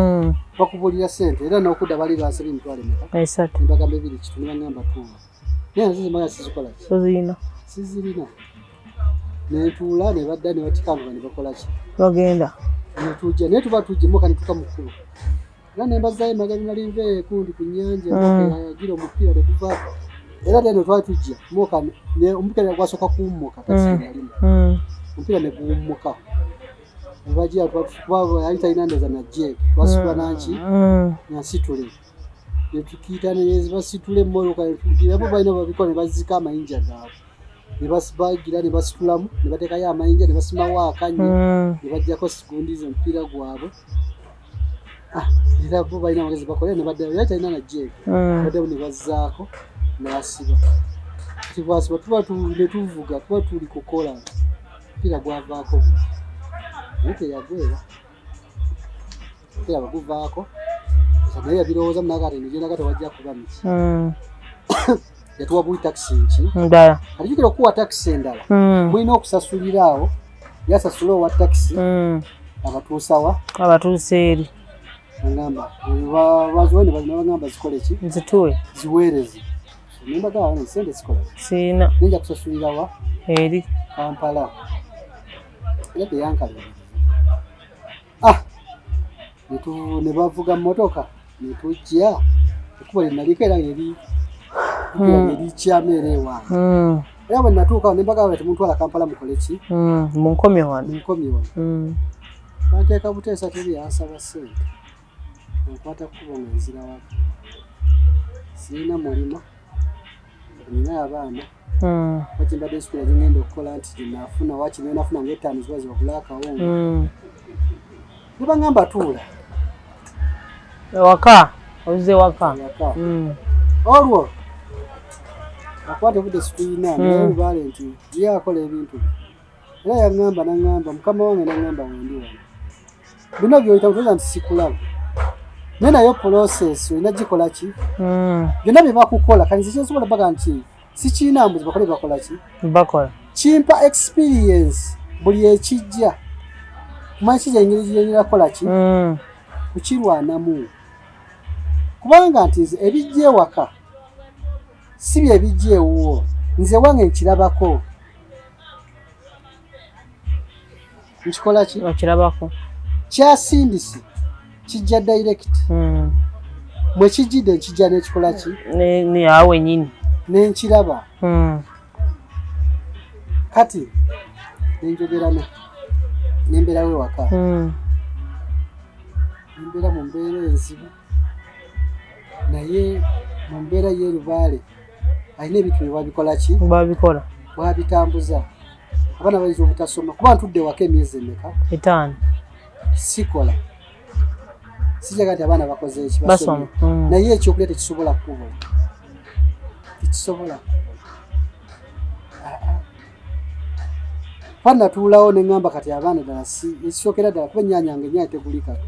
bakubulira sente era n'okudda bali bansabye emitwalo emeka? 3. Nibagamba ebiri kitu, nibagamba tuula, naye nze zimaga sizikola ki? Tozirina. Sizirina. Nentuula ne badda ne batikanga ne bakola ki? Bagenda. Netujja naye tuba tujja emoka netuka mu kkubo era nembazaayo emabega nali nva ekundi ku nnyanja. Yagira omupiira ne guvaako era teno twali tujja moka omupiira gwasooka kuwummuka takisi nalimu, omupiira ne guwummuka nebagira kuba yali talina ndooza na jeek twasitula nanki? Nansitule netukiita nebasitula emmotoka netugira bo balina babikola ne bazika amayinja gaabwe ne bagira ne basitulamu ne bateekayo amayinja ne basimawo akannya ne bajjako sigundiza omupiira gwabwe. Ah, era bo balina amagezi bakole ne baddayo yali talina na jeek. Baddayo ne bazzaako n'asiba. Kati bwasiba tuba ne tuvuga tuba tuli kukola omupiira gwavaako buti naye teyagwera omupiira bwe guvaako naye yabirowoozamu naga ati nigenda tewajja kuba miki. Yatuwa buli takisi nki? Ndala. Kati jjukira okuwa takisi endala, mulina okusasulira awo, yasasula owa takisi abatuusawa? Abatuusa eri. Agamba baziwe ne bagamba zikole ki? Nzituwe. Ziweereze. Nembagamba ne sente zikola ki? Siina. Nenja kusasulira wa? Eri. Kampala. Era teyankaliriza. Ah, ne bavuga mmotoka ne tujja ekkubo lye naliko era eri erikyama era ewange. Era bwe natuuka ne mbagamba temuntwala Kampala, mukole ki? Munkomye wano. Munkomye wano. Banteeka buteesa, teri yansaba ssente. Nkwata kkubo nga nzira waka, sirina mulimu, nina abaana. Waki mbadde nsukira gye ngenda okukola nti gyenaafuna waki nenafuna nga 5 ziba zibagula akawunga. Ne baŋŋamba tuula. Ewaka ozze waka. Waka. Olwo akwata obudde situyina naye lubaale nti ye akola ebintu bye. Era yaŋŋamba naŋŋamba mukama wange naŋŋamba wendi wano bino byoyita mutoza nti sikulaba naye process olina gikola ki? Byonna bye bakukola. Kati nze kyensobola baga nti sikiina mbuzi bakole bakola ki? Bakola. Kimpa experience buli ekijja kumanyi kijja engeri gyenyina kukola ki? Kukirwanamu kubanga nti nze ebijja ewaka si bye bijja ewuwo. Nze wange nkirabako nkikola ki? Okirabako. Kyasindise kijja direct. Mwe kijjidde nkijja nekikola ki? Ne awo wenyini. Nenkiraba. Kati nenjogerana nembeerawo ewaka. Nembeera mu mbeera enzibu naye mu mbeera y'erubaale alina ebintu bye wabikola ki? Babikola. Bwabitambuza abaana bayinza obutasoma kuba ntudde ewaka emyezi emeka? 5. Sikola. Sijaga nti abaana bakoze eki, basoma. Naye ekyokulya tekisobola kukubula, tekisobola kukubula. Kuba natuulawo ne ŋŋamba kati abaana ddala si ekisookera ddala kuba ennyaanya nga ennyaanya tegulikako.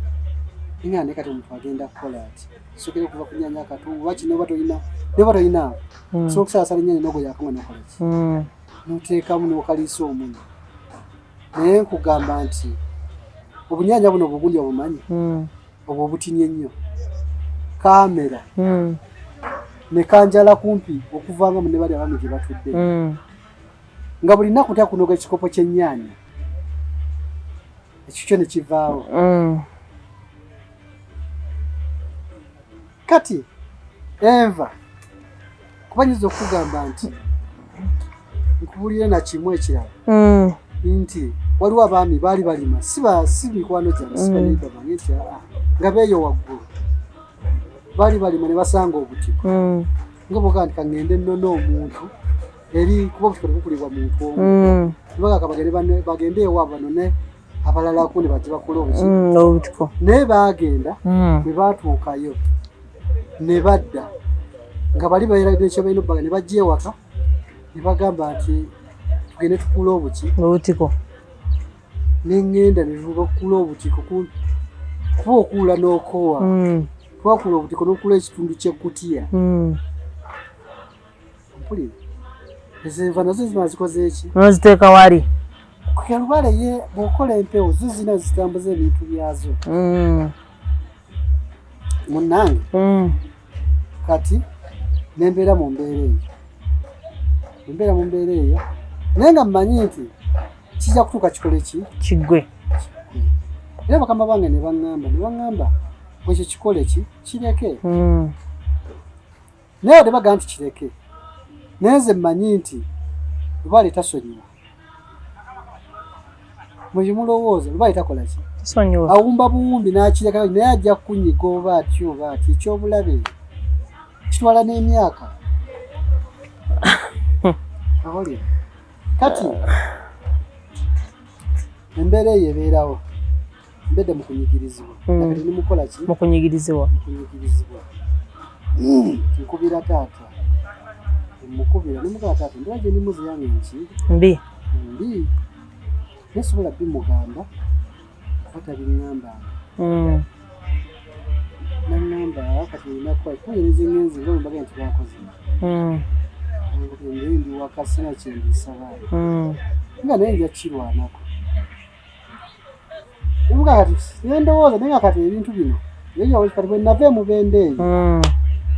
Ennyaanya naye kati omuntu agenda kukola ati kisookera okuva ku nnyaanya akatungu oba kino oba tolina oba tolina osobola okusalasala ennyaanya n'ogoya akamwe n'okola ki n'oteekamu n'okaliisa omunyo. Naye nkugamba nti obunyaanya buno obugundi obumanyi obwo obutini ennyo kamera ne kanjala kumpi okuva nga munne bali abaami gye batudde nga buli nnaku ntera kunoga ekikopo ky'ennyaanya ekyo kyo ne kivaawo. Kati enva kuba nyinza okukugamba nti nkubulire na kimu ekirala nti waliwo abaami baali balima si mikwano gyange si baneiba bange nti aa nga beeyo waggulu baali balima ne basanga obutiko nga bwogaa nti kaŋŋende nnone omuntu eri kuba obutiko tebukulibwa muntu omu bagaka bagende ewaabwe banone abalalako ne bajja bakola obuki obutiko naye baagenda bwe baatuukayo ne badda nga bali bayerabidde ekyo balina obbaga ne bajja ewaka ne bagamba nti tugende tukule obuki obutiko ne ŋŋenda ne bakula obutiko kuba okuula n'okowa twakula obutiko n'okula ekitundu ky'ekkutiya mpulira ezo enva nazo zima zikoze eki noziteeka wali Lubaale ye bw'okola empewo zo zina zitambuza ebintu byazo munnange. Kati nembeera mu mbeera eyo, embeera mu mbeera eyo naye nga mmanyi nti kijja kutuuka kikole ki kiggwe. Era bakama bange ne baŋŋamba ekyo kikole ki kireke. Naye wadde bagamba nti kireke, naye nze mmanyi nti Lubaale tasonyiwa. Mwe mulowooza Lubaale takola ki? Tasonyiwa. Awumba buwumbi n'akireka naye ajja kukunyiga oba atyo oba atyo ekyobulabe kitwala n'emyaka. Awulira. Kati embeera eyo ebeerawo mbedde mu kunyigirizibwa nakati nimukola ki mu kunyigirizibwa mu kunyigirizibwa nkubira taata mukubira nemugamba taata embeera gye ndimu yange nki mbi mbi naye sobola bimugamba kuba tabiŋŋambanga. Naŋŋamba kati olina kukola kuba nze ngenze nga bwe mbagambye nti bankoze naye ndi waka sina kye ndiisa baana nga naye nja kukirwanako. Nemugamba kati ne ndowooza naye nga kati ebintu bino naye kati bwe nava e Mubende eyo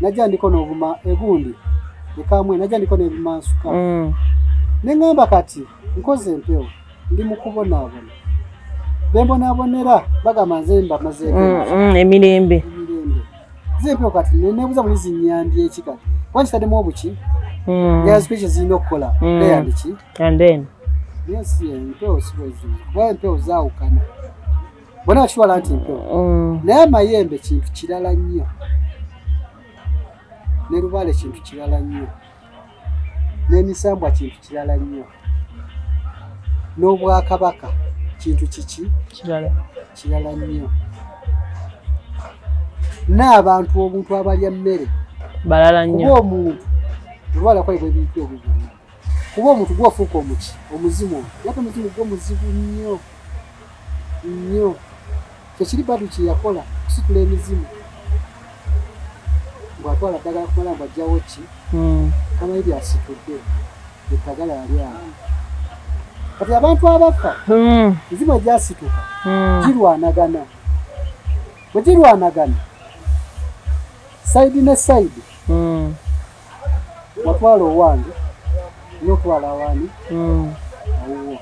najja ndiko n'obuma egundi ekamwe najja ndiko n'ebimansuka ne ŋŋamba kati nkoze empewo ndi mu kubonaabona be mbonaabonera bagamba nze mbamazeeko emirembe emirembe nze empewo kati neneebuuza buli zinnyambye eki kati kuba nkitaddemu obuki njagala zikole kye zirina okukola and ki and then naye si empewo si bwe ziri kuba empewo zaawukana bonna bakitwala nti mpewo naye amayembe kintu kirala nnyo ne lubaale kintu kirala nnyo n'emisambwa kintu kirala nnyo n'obwakabaka kintu kiki kirala kirala nnyo n'abantu obuntu abalya mmere balala nnyo kuba omuntu lubaale akolebwa ebintu ebyo byonna kuba omuntu gwofuuka omuki omuzimu naye ate omuzimu gwo muzibu nnyo nnyo kyekiri Badu kye yakola kusitula emizimu ng'atwala ddagala kumala mbu aggyawo ki kamanyi byasitudde eddagala yali awo kati abantu abafa emizimu egyasituka girwanagana bwe girwanagana side ne side watwala owange n'otwala awaani awuwo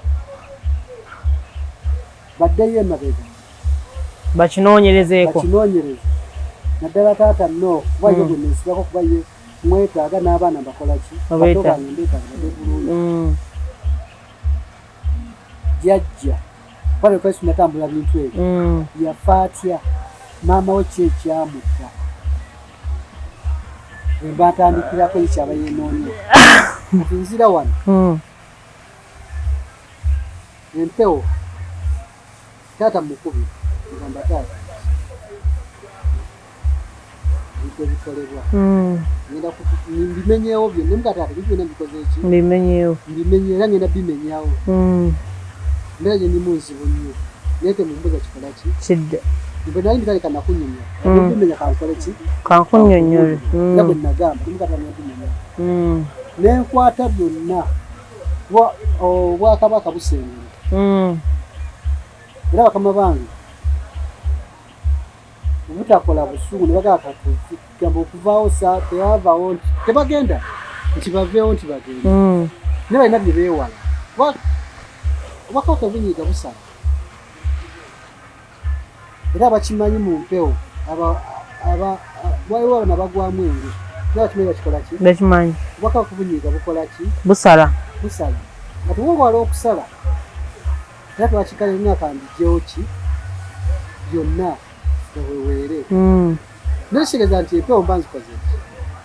baddeyo emabega bakinoonyerezeeko bakinoonyereze naddala taata no kuba ye gwe neesibako kuba ye mwetaaga n'abaana bakola ki bato bange mbeetaaga badde bulungi jjajja kuba lwe natambula bintu ebyo yafa atya maama we ki ekyamutta bwe ntandikirako ye kyaba yeenoonya kati nzira wano empewo taata mukubira ngamba taata ebintu ebikolebwa. Ngenda mbimenyeewo byonna, nga taata ebintu byonna mbikoze eki? Mbimenyeewo. Mbimenye era ngenda bimenyawo. Mbeera gye ndimu nzibu nnyo, naye temumbuza kikola ki? Kidde. Bwe nali mbitandika nakunyumya. Bimenya kankole ki? Kankunnyonnyole. Era bwe nagamba temugata nabimenya. Nenkwata byonna. Obwakabaka busengera. Era bakama bange obutakola busungu ne bagamba katugamba okuvaawo sa tebavaawo nti tebagenda nti baveewo nti bagenda. Naye balina bye beewala. Obwakabaka bunyiiga busala. Era abakimanyi mu mpewo waliwo abana bagwamu enge. Naye abakimanyi bakikola ki? Bakimanyi. Obwakabaka bunyiiga bukola ki? Busala. Busala. Kati wewala okusala era twakikala emyaka mbigyewo ki byonna eweweere. Naye kitegeeza nti empewo mba nzikoze ki?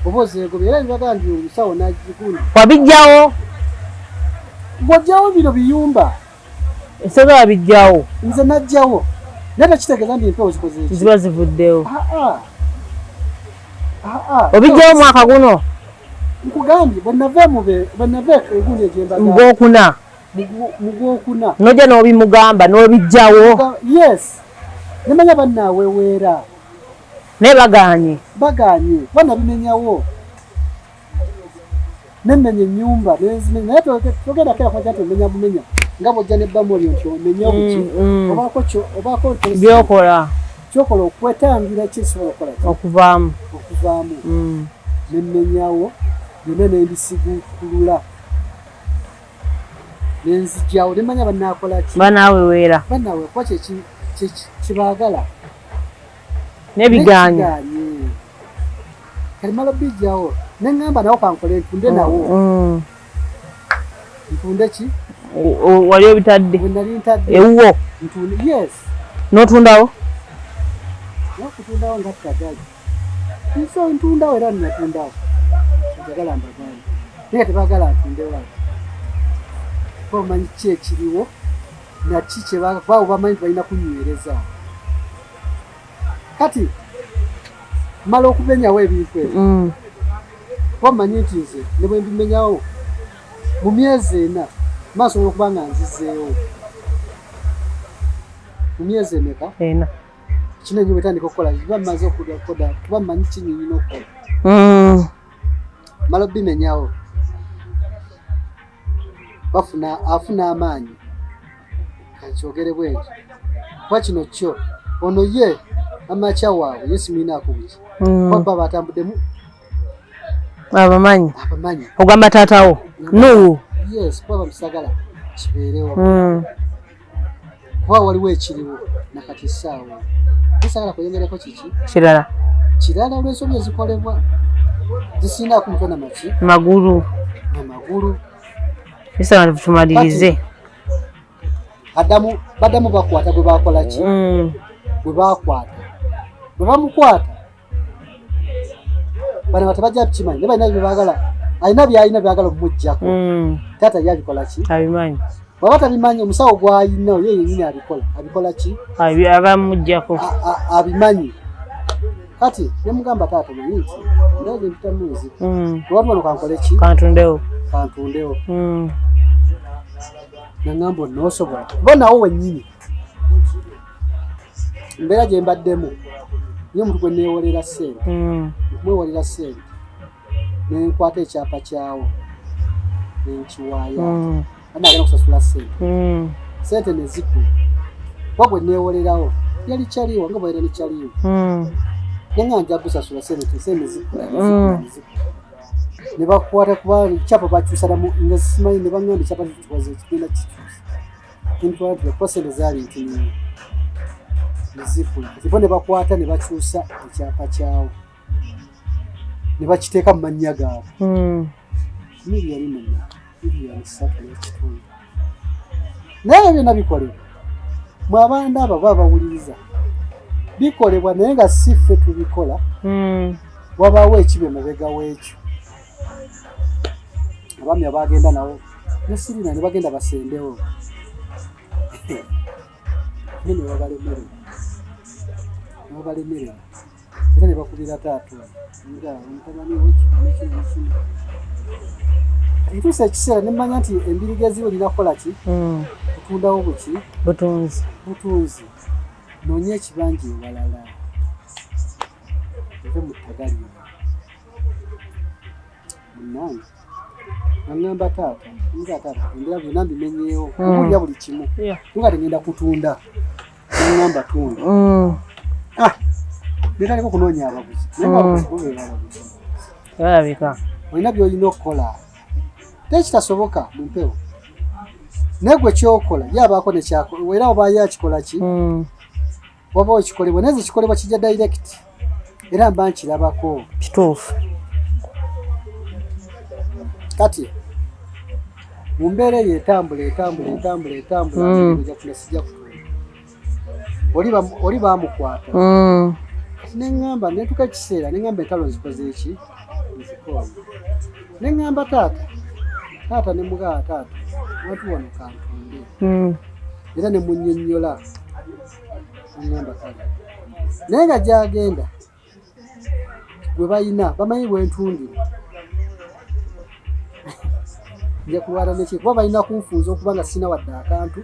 Oba ozeegobye era nibagamba nti omusawo n'agigundi. Wabijjawo? Bw'ojjawo bino biyumba. Ensonga wabijjawo? Nze najjawo. Naye tekitegeeza nti empewo zikoze ki? Ziba zivuddewo. Obijjawo mwaka guno? Nkugambye bwe nava egundi egy'embaga. Mugwokuna. Mugwokuna. N'ojja n'obimugamba n'obijjawo. Yes. Nemanya bannaaweweera. Naye bagaanye. Bagaanye. Banabimenyawo. Nemmenya ennyumba nenzimenya. Naye togenda kera kwajja nti omenya bumenya. Nga bw'ojja n'ebbamu olyo nti omenya obuki. Obaako byokola. Kyokola okwetangira ki ekisobola okukola ki? Okuvaamu. Okuvaamu. Nemmenyawo byonna ne mbisiguukulula. Nenzijjawo nemanya bannaakola ki? Banaaweweera. Bannaawe kuba kyebaagala. N'ebigaanyi. Kati mala bijjawo ne ŋŋamba nawo kankole ntunde nawo. Ntunde ki? Wali obitadde. Bwe nali ntadde. Ewuwo. Ntunde, yes. N'otundawo? N'okutundawo nga ttagali. Nso ntundawo era natundawo. Njagala mbagaane. Naye tebaagala ntundewo. Kuba omanyi ki ekiriwo na ki kye baagala kuba bamanyi nti balina kunywereza. Kati mala okumenyawo ebintu ebyo. Kuba mmanyi nti nze ne bwe mbimenyawo mu myezi ena mba nsobola okuba nga nzizeewo. Mu myezi emeka? Ena. Kino ennyumba etandika okukola biba mmaze okukola kuba mmanyi ki nnyina okukola. Mala obimenyawo. Afuna amaanyi. Kankyogere bwe ntyo. Kuba kino kyo ono ye amakya waabwe ye simulinaako buki. Kuba bba batambuddemu Abamanyi. Abamanyi. Ogamba taatawo. Nuwu. Yes, kuba bamusagala kibeerewo. Kuba waliwo ekiriwo nakati essaawa. Tosagala kweyongerako kiki? Kirala. Kirala olw'ensobi ezikolebwa zisingaako mutwe na maki? Magulu. Na magulu. Bisaba tumalirize. Baddamu bakwata gwe bakola ki? Gwe bakwata. Bwe bamukwata bano tebajja kukimanyi naye balina bye baagala. Alina by'alina by'agala okumuggyako. Taata ye abikola ki? Abimanyi. Bw'aba tabimanyi omusawo gw'alina ye yennyini abikola. Abikola ki? Abamuggyako. Abimanyi. Kati ne mugamba taata omanyi nti ndowooza mpitamu nzibu. Bwe bano kankole ki? Kantundewo. Kantundewo. Nangamba onoosobola. Kuba nawo wennyini. Embeera gye mbaddemu niyo omuntu gwe neewolera ssente. Nkwewolera ssente. Ne nkwata ekyapa kyawo. Ne nkiwaayo. Ani agenda okusasula ssente. Ssente ne zikula. Kuba gwe neewolerawo yali kyaliwo nga bw'alina ne kyaliwo. Ne nga nja kusasula ssente ssente zikula ne zikula. Ne bakwata kuba ekyapa bakyusa nga simanyi ne baŋŋamba ekyapa kikoze kigenda kikyusa. Ntwala kuba ssente zaali ntono nnyo. Ne zikula. Kati bo ne bakwata ne bakyusa ekyapa kyawo. Ne bakiteeka mu mannya gaabwe. 400 miliyoni 3.5. Naye byonna bikolebwa. Mwe abaana abo baba bawuliriza. Bikolebwa naye nga si ffe tubikola. Wabaawo ekibi emabega w'ekyo. Abaami abaagenda nabo ne sirina ne bagenda basembewo. Naye ne babalemerera. Ne babalemerera. Era ne bakubira taata nga mutabani wo kino kino kino. Ntuusa ekiseera ne mmanya nti embiriga eziriwo nina kukola ki? Kutundawo buki? Butunzi. Butunzi. Noonye ekibanja ewalala. Nve mu ttaga lino. Munnange. Aŋŋamba taata, nga taata embeera byonna mbimenyeewo, okuwulira buli kimu. Nga tengenda kutunda. Naŋŋamba tunda. Ah, netandika okunoonya abaguzi. Naye nga abaguzi bo be babaguzi. Balabika. Olina by'olina okukola. Tekitasoboka mu mpewo. Naye gwe kyokola, ye abaako ne kyakola, era oba ye akikola ki? Waba ekikolebwa, naye nze ekikolebwa kijja direct. Era mba nkirabako. Kituufu. Kati mu mbeera eyo etambula etambula etambula etambula ojja kutunda sijja kutunda. Oli baamukwata. Kati ne ŋŋamba ne ntuuka ekiseera ne ŋŋamba entalo nzikoze eki? Nzikooye. Ne ŋŋamba taata, taata ne mugamba taata wantu wano kantunde. Era ne munnyonnyola. Ŋŋamba kale. Naye nga gy'agenda gwe balina bamanyi bwe ntundira. Nja kulwana neki kuba balina kunfunza okuba nga sirina wadde akantu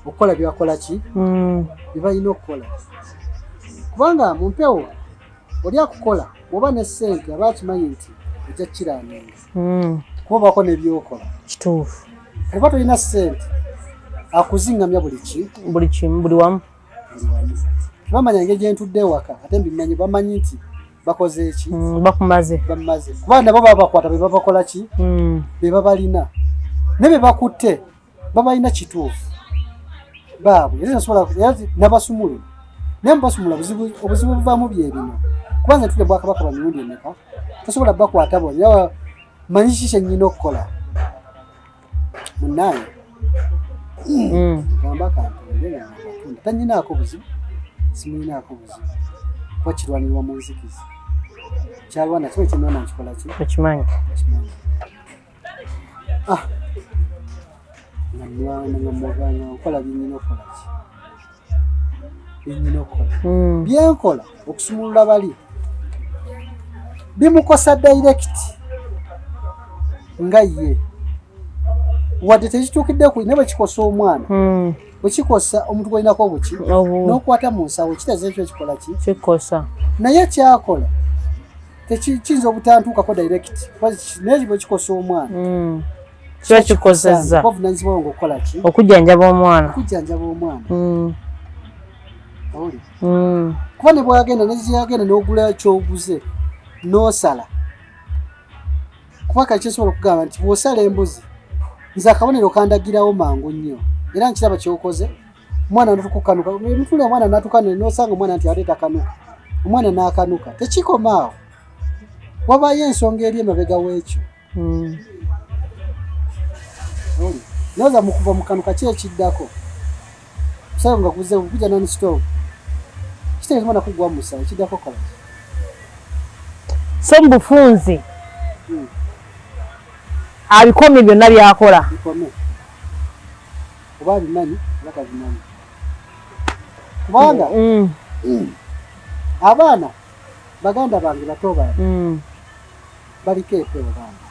okukola bye bakola ki? Bye balina okukola. Kubanga mu mpewo oli akukola bw'oba ne ssente aba akimanyi nti ojja kukiraaninga. Kuba obaako ne by'okola. Kituufu. Oba tolina ssente akuzingamya buli ki? Buli kimu, buli wamu. Buli wamu. Tebamanya engeri gye ntudde ewaka ate mbimanyi bamanyi nti bakoze eki? Bakumaze. Bamaze. Kuba nabo babakwata be babakola ki? Be babalina. Naye be bakutte babalina kituufu. Baabwe era nasobola era nabasumulula. Naye mubasumula obuzibu buvaamu bye bino. Kuba nze ntudde bwakabaka bwa mirundi emeka tosobola bakwata bonna manyi ki kye nnyina okukola. Munnange gamba kantunde nga nakatunda tanyinaako buzibu simuyinaako buzibu kuba kirwanirwa mu nzikiza kyalwana kiba kinona nkikola ki okimanyi okimanyi. Ah, nga nwana nga muganga nkola byenyina okukola ki byenyina okukola byenkola okusumulula bali bimukosa direct nga ye wadde tekituukidde ku naye bwe kikosa omwana bwe kikosa omuntu gwolinako obuki n'okwata mu nsawo kitegeeza ekyo ekikola ki kikosa naye kyakola kiyinza obutantuukako direct naye bwe kikosa omwana kiba kikosezza obuvunaanyizibwa bwo ng'okukola ki okujjanjaba omwana okujjanjaba omwana kuba ne bwagenda ne gyagenda n'ogula kyoguze n'osala kuba kati kyesobola okugamba nti bw'osala embuzi nze akabonero kandagirawo mangu nnyo era nkiraba kyokoze omwana natukukanuka emitule omwana natukana n'osanga omwana nti ate takanuka omwana n'akanuka tekikoma awo wabaayo ensonga eri emabega w'ekyo. Noza mu kuva mu kanuka ki ekiddako omusaayi nga guze gujja non stop kitegeeza omwana kuggwa mu musaayi ekiddako kola ki? So mu bufunze abikomye byonna by'akola. Bikome oba abimanyi oba tabimanyi kubanga abaana baganda bange bato bange baliko empewo bange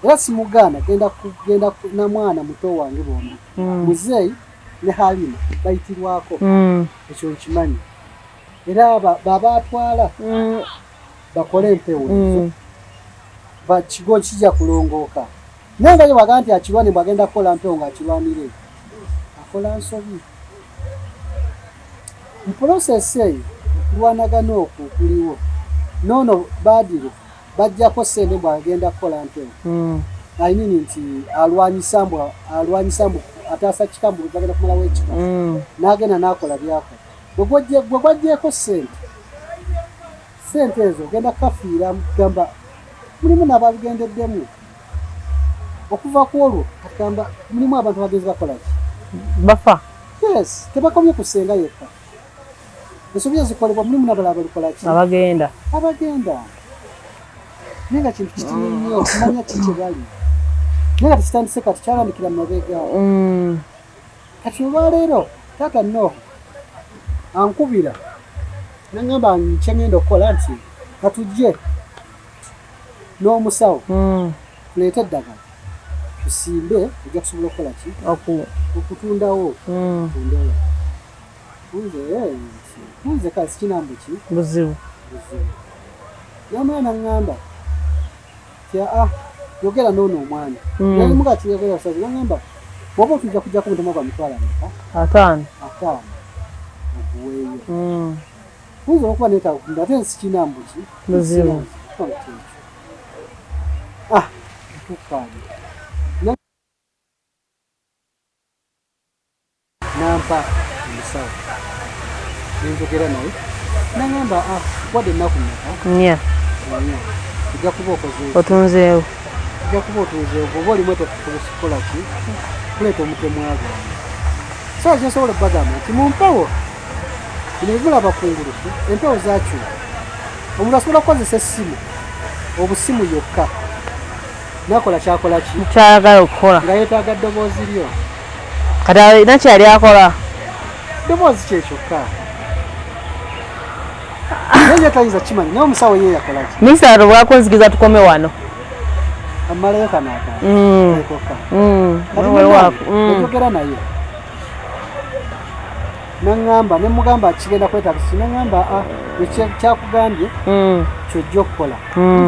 era simugaana genda kugenda na mwana muto wange bombi muzeeyi ne Halima bayitirwako ekyo nkimanyi era babaatwala bakole empewo ezo kigo kijja kulongooka naye nga ye bwagamba nti akirwane bwagenda kukola mpewo ng'akirwanire akola nsobi mu process eyo okulwanagana okwo okuliwo noono baadiro bajjako ssente mbu agenda kukola mpewo I mean nti alwanyisa mbu alwanyisa mbu ataasa kika mbu bagenda kumalawo ekika n'agenda n'akola byakola gwe gwaggyeko ssente ssente ezo ogenda kukafiira gamba mulimu n'abalugendeddemu okuva ku olwo kagamba mulimu abantu abagenzi bakola ki bafa yes tebakomye ku ssenga yekka ensobi ezikolebwa mulimu n'abalala balukola ki abagenda abagenda naye nga kintu kitini nnyo okumanya ki kye bali naye nga tekitandise kati kyalambikira mu mabega kati olwaleero taata Noha ankubira. Nangamba kyengenda okukola nti katujje n'omusawo tuleete eddagala tusimbe, ojja kusobola okukola ki, okutundawo. Tundewo nze nze kale sikinambu ki buzibu. Buzibu. Namala naŋŋamba ti aa, yogera noono omwami. Nali muga kiyogera busazi. Naŋŋamba bw'oba otujja kujjako omutemwa gwa mitwalo ameka? 50. 50 oguweeyo. Oyinza okuba neetaaga okutunda, ate nsikinambu ki buzibu. Kyekyo. Ah, tukkaanya, nampa omusawo, nenjogera naye, nangamba, ah, wadde ennaku mmeka? 4. 4, ojja kuba okoze eki? Otunzeewo. Ojja kuba otunzeewo bw'oba oli mweteefu kukola ki, kuleeta omutemwa gwange. So kyensobola okubagamba nti mu mpewo bino bimulaba kunguluku, empewo zakyuka. Omuntu asobola okukozesa essimu, obusimu yokka, nakola kyakola ki, kyayagala okukola, nga yeetaaga ddoboozi lyo. Kati alina kyali akola. Ddoboozi kyekyokka, naye ye tayinza kimanyi, naye omusawo ye yakola ki. Minisita bwakunzigiza tukome wano. Amalayo kano akantu ekokka. Kati Wewaako. njogera naye, naŋŋamba, ne mugamba kigenda kwetaagisa ki, naŋŋamba a kyakugambye kyojja okukola.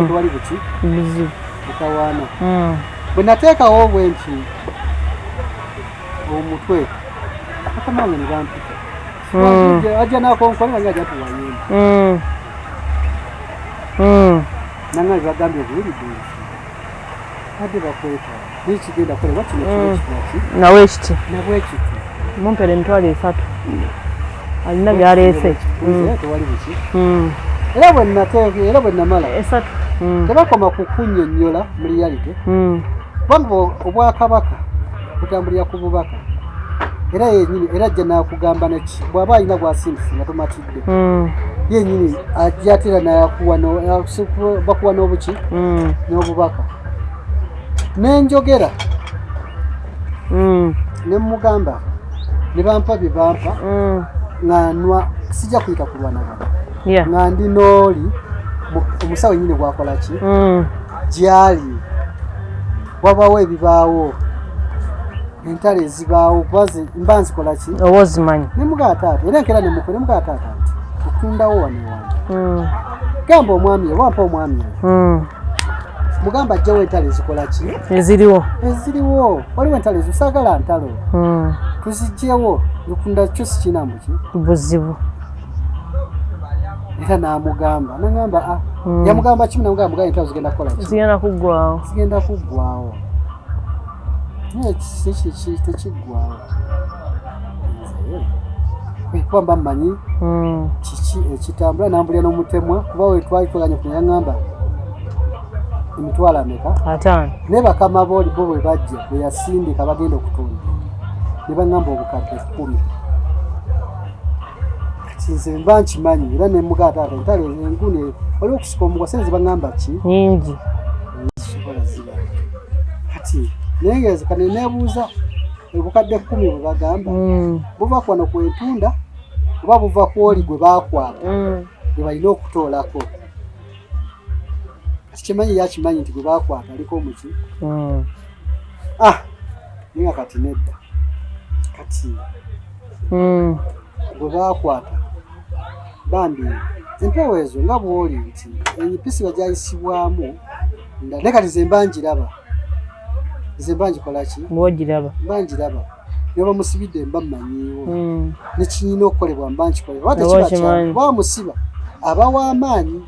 Tewali buki buzibu. Mutawaana. Bwe nateekawo bwe nti omutwe, bakama wange ne bampita, ajja nakonkola nga ajja tuwayemba. Naŋŋambye, bagambye obuwulidde nti badde bakwetaaga, naye kigenda kukolebwa kino kino kinaki. Nawe ekiti. Nabwe kiti. Mumpere 30,000, alina byaleese. Nze tewali buki. Era bwe nateeka, era bwe namala, 3. Tebakoma ku kunnyonnyola mu reality, kubanga obwakabaka butambulira ku bubaka, era yenyini era ajja nakugamba neki bw'aba alina gwasindise nga tomatidde. Yenyini ajja ate era nakuwa bakuwa n'obuki, n'obubaka. Nenjogera ne mugamba, ne bampa bye bampa, nga nwa sijja kuyita kulwanagana, nga ndi n'oli omusawo nyini gwakola ki, gyali wabawo ebibaawo, entalo ezibaawo, kuba mba nzikola ki. Oba ozimanyi. Ne mugaa taata, era enkeera nemukwe, ne mugaa taata nti okutundawo wano ewange, gamba omwami oba mpa omwami oyo, mugamba ajjawo entalo ezikola ki, eziriwo. Eziriwo. Waliwo entalo ezo, saagala ntalo, tuzigyewo, okutunda kyo sikinambu ki buzibu. Era n'amugamba, nagamba ah, yamugamba kimu, namugamba mugamba entalo zigenda kukola ki? Zigenda kuggwawo. Zigenda kuggwawo, naye tekiggwawo. Nze kuba mba mmanyi kiki ekitambula, nambulya n'omutemwa, kuba we twali twaganye kuno, yaŋŋamba emitwalo ameka? 50. Naye bakama booli bo bwe bajja, bwe yasindika bagenda okutunda, ne baŋŋamba obukadde 10. Kati nze mba nkimanyi, era ne mugaa taata entalo enguni, waliwo okusika omugwa, senze baŋŋamba ki, nyingi. Sobola ziba kati naye kati neebuuza, obukadde 10 bwe bagamba, buva kwano kwentunda oba buva kwoli gwe baakwata, gwe balina okutoolako? Kati kimanyi yakimanyi nti gwe baakwata aliko omuki. Ah, naye nga kati nedda, kati gwe baakwata bambi, empewo ezo nga bw'oli nti emipisi bagyayisibwamu, naye kati nze mba ngiraba, nze mba ngikola ki. Bwogiraba. Mba ngiraba, ne bamusibidde mba mmanyiiwo, nekiyina okukolebwa mba nkikolebwa, oba tekiba kyangu, kuba bamusiba aba w'amaanyi.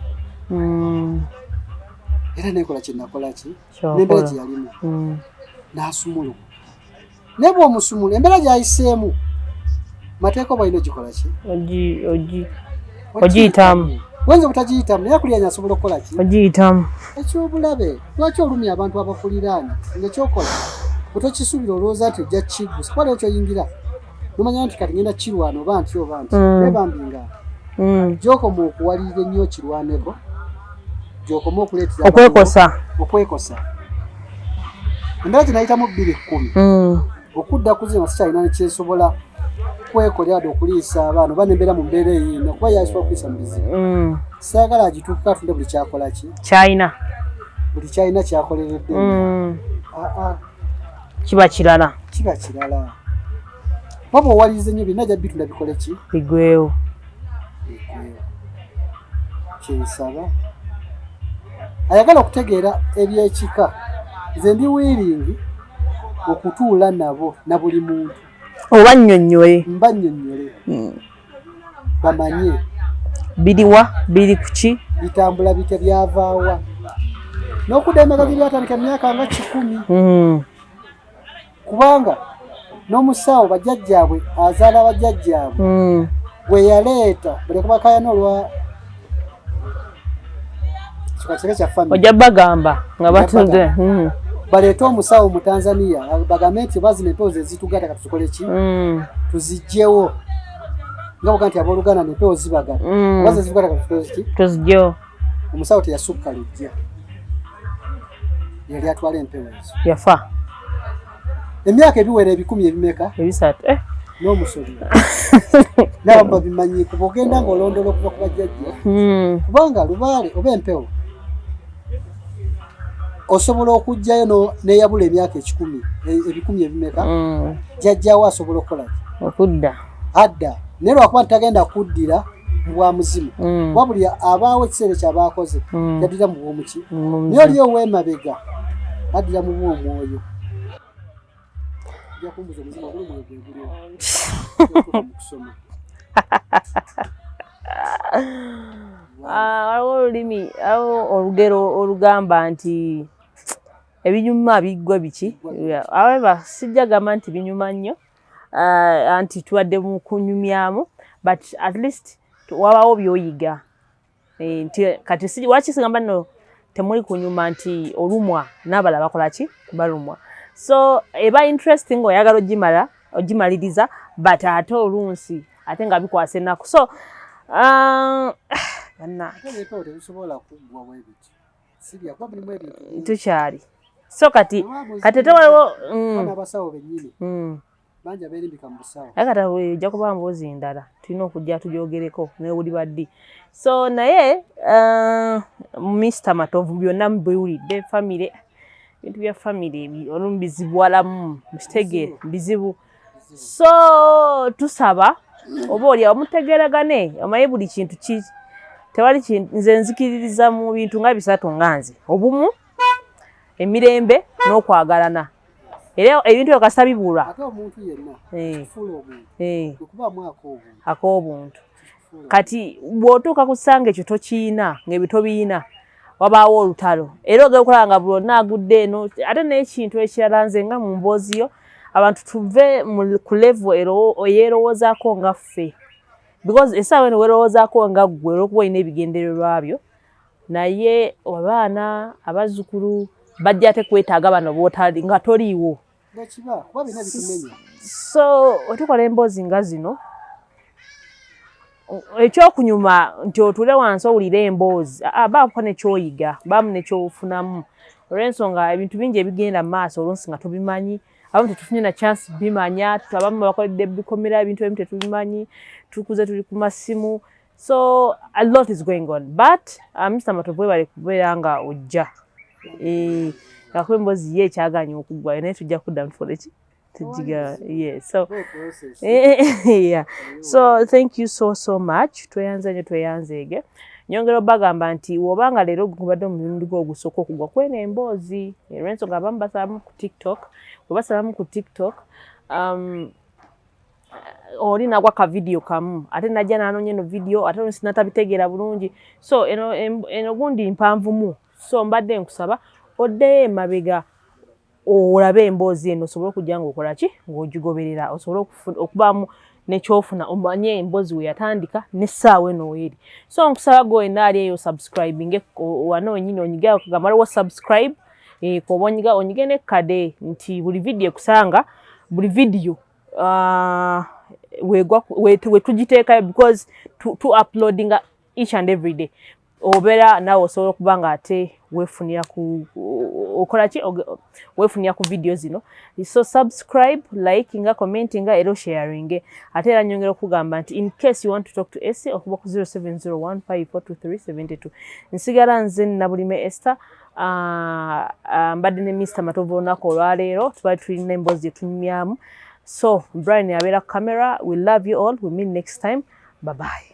Era nekola kye nakola ki, n'embeera gye yalimu, n'asumuluka, naye bw'omusumula, embeera gy'ayiseemu, mateeka oba olina ogikola ki, ogiyitamu. Wenza obutagiyitamu, naye akuliranye asobola okukola ki, ogiyitamu. Ekyobulabe, lwaki olumya abantu abakuliraanye, ngaekyokola bwetokisuubira, olowooza nti ojja kiggusa, kuba leero kyoyingira nomanya nti kati ngenda kirwana oba nti oba nti, naye bambi nga gyokoma okuwalirira ennyo okirwaneko, gyokoma okuleetera okwekosa. Okwekosa. Embeera gye nayitamu 2010, okudda ku zino sikyalina nekyensobola. ey'okwekolera wadde okuliisa abaana oba nembeera mu mbeera eyina, kuba yasobola okuyisa mu bizibu. Saagala agituuka atunde buli kyakola ki kyalina, buli kyalina kyakoleredde. Aa. Kiba kirala. Kiba kirala. Waba owaliriza ennyo, byonna ajja bitunda bikole ki? Bigwewo. Bigwewo. Kyensaba ayagala okutegeera ebyekika, nze ndi willing okutuula nabo na buli muntu. Oba nnyonnyole. Mba nnyonnyole bamanye biriwa, biri kuki, bitambula bitya, byavaawa, n'okudda emabega gye byatandika emyaka nga 100. Kubanga n'omusawo bajjajjaabwe azaala bajjajjaabwe gwe yaleeta baleka bakayana olwa kika kika kya family. Ojja bagamba nga batudde. Baleete omusawo mu Tanzania, bagambe nti bazina empewo ze zitugatta, kati tukole ki? Tuzigyewo, nga boga nti abooluganda nempewo zibagala. Oba ze zitugatta, kati tukole ki? Tuzigyewo. Omusawo teyasukka lujja, yali atwala empewo ezo. Yafa. Emyaka ebiwera ebikumi ebimeka? 300, eh. N'omusobyo n'abamu babimanyiiko, bw'ogenda ng'olondola okuva ku bajjajja. Kubanga lubaale oba empewo osobola okuggyayo neyabula emyaka 100, ebikumi ebimeka. Jjajjawo asobola okukola ki? Okudda. Adda, naye lwakuba ntagenda kuddira mu bwa muzimu. Wabuli abaawo ekiseera ekyo abaakoze yaddira mu bwomuki? Mu Naye oli ow'emabega addira mu bw'omwoyo. Ojja kumbuza omuzimu oguli omwoyo gwe guliwo mu kusoma. Ah, waliwo olulimi, waliwo olugero olugamba nti ebinyuma biggwa biki. However, sijja gamba nti binyuma nnyo. Ah, anti tubadde mu kunyumyamu, but at least wabawo by'oyiga. Eh, nti kati waki sigamba nno temuli kunyuma nti olumwa n'abalala bakola ki, balumwa. So eba interesting, oyagala ogimala ogimaliriza, but ate olunsi ate nga bikwasa ennaku. So bannange. Ate empewo tebisobola kuggwa bwe biti, si byakuba mulimu ebintu bingi. Tukyali so kati Oba kati tewaliwo Kuba n'abasawo bennyini bangi abeerimbika mu busawo. Naye kati ojja kuba mboozi ndala tulina okujja tugyogereko newuliba ddi. So naye Mr Matovu, byonna mubiwulidde, family, ebintu bya family olumu bizibuwalamu, mukitegeere, bizibu. So tusaba oba oli awo mutegeeragane, omanyi buli kintu ki tewali kintu. Nze nzikiririza mu bintu nga bisatu, nga nze: obumu, emirembe n'okwagalana. Era ebintu ebyo kasita bibula. Ate omuntu yenna kufuula omuntu okubaamu ak'obuntu. Ak'obuntu. Kati bw'otuuka ku ssanga ekyo tokiina, ng'ebyo tobiina, wabaawo olutalo, era ogenda okulaba nga buli agudde eno. Ate n'ekintu ekirala, nze nga mu mboozi yo, abantu tuve ku level eyeerowoozaako nga ffe, because essaawa eno weerowoozaako nga ggwe olw'okuba olina ebigendererwa byo, naye abaana, abazzukulu bajja ate kwetaaga bano b'otali nga toliiwo. Bwekiba, kuba bina bitumenya. So wetukola emboozi nga zino, ekyokunyuma nti otuule wansi owulire emboozi, baako nekyoyiga, baamu nekyofunamu, olw'ensonga ebintu bingi ebigenda mu maaso oluusi nga tubimanyi, abamu tetufunye na chance bimanya, abamu bakoledde bikomera, ebintu ebimu tetubimanyi, tukuze tuli ku masimu. So a lot is going on, but Mr Matovu, webale kubeera nga ojja. Akuba emboozi ye ekyaganye okuggwayo, naye tujja kuddamu tukole ki, tugiga. Yeah, so yeah, so thank you so so much. Tweyanze nnyo, tweyanzeege. Nyongera obagamba nti wobanga leero gubadde omulundi gwo ogusooka okugwa kweno emboozi, olw'ensonga abamu basalamu ku TikTok, bwe basalamu ku TikTok, oli nagwa ka video kamu, ate najja nanoonya eno video, ate oluusi natabitegeera bulungi. So eno, eno gundi mpanvumu, so mbadde nkusaba oddeyo emabega olabe emboozi eno, osobole okujja ng'okola ki, ng'ogigoberera, osobole okubaamu nekyofuna, omanye emboozi we yatandika n'essaawa eno weeri. So nkusaba gwe wenna ali eyo, subscribinge wano wenyini, onyige kugamba waliwo subscribe, koba onyiga, onyige nekkade nti buli video ekusanga, buli video wegwa wetugiteekayo, because tu uploadinga each and every day. Obeera naawe osobola okuba nga ate weefunira ku okola ki, weefunira ku video zino. So subscribe, likinga, commentinga era osharinge. Ate era nyongera okugamba nti in case you want to talk to Esy, okuba ku 0701542372. Nsigala nze Nabulime Esther. Mbadde ne Mr Matovu olunaku olwaleero, tubadde tulina emboozi gye tunyumyamu. So Brian abeera ku camera. We love you all. We meet next time. Bye bye.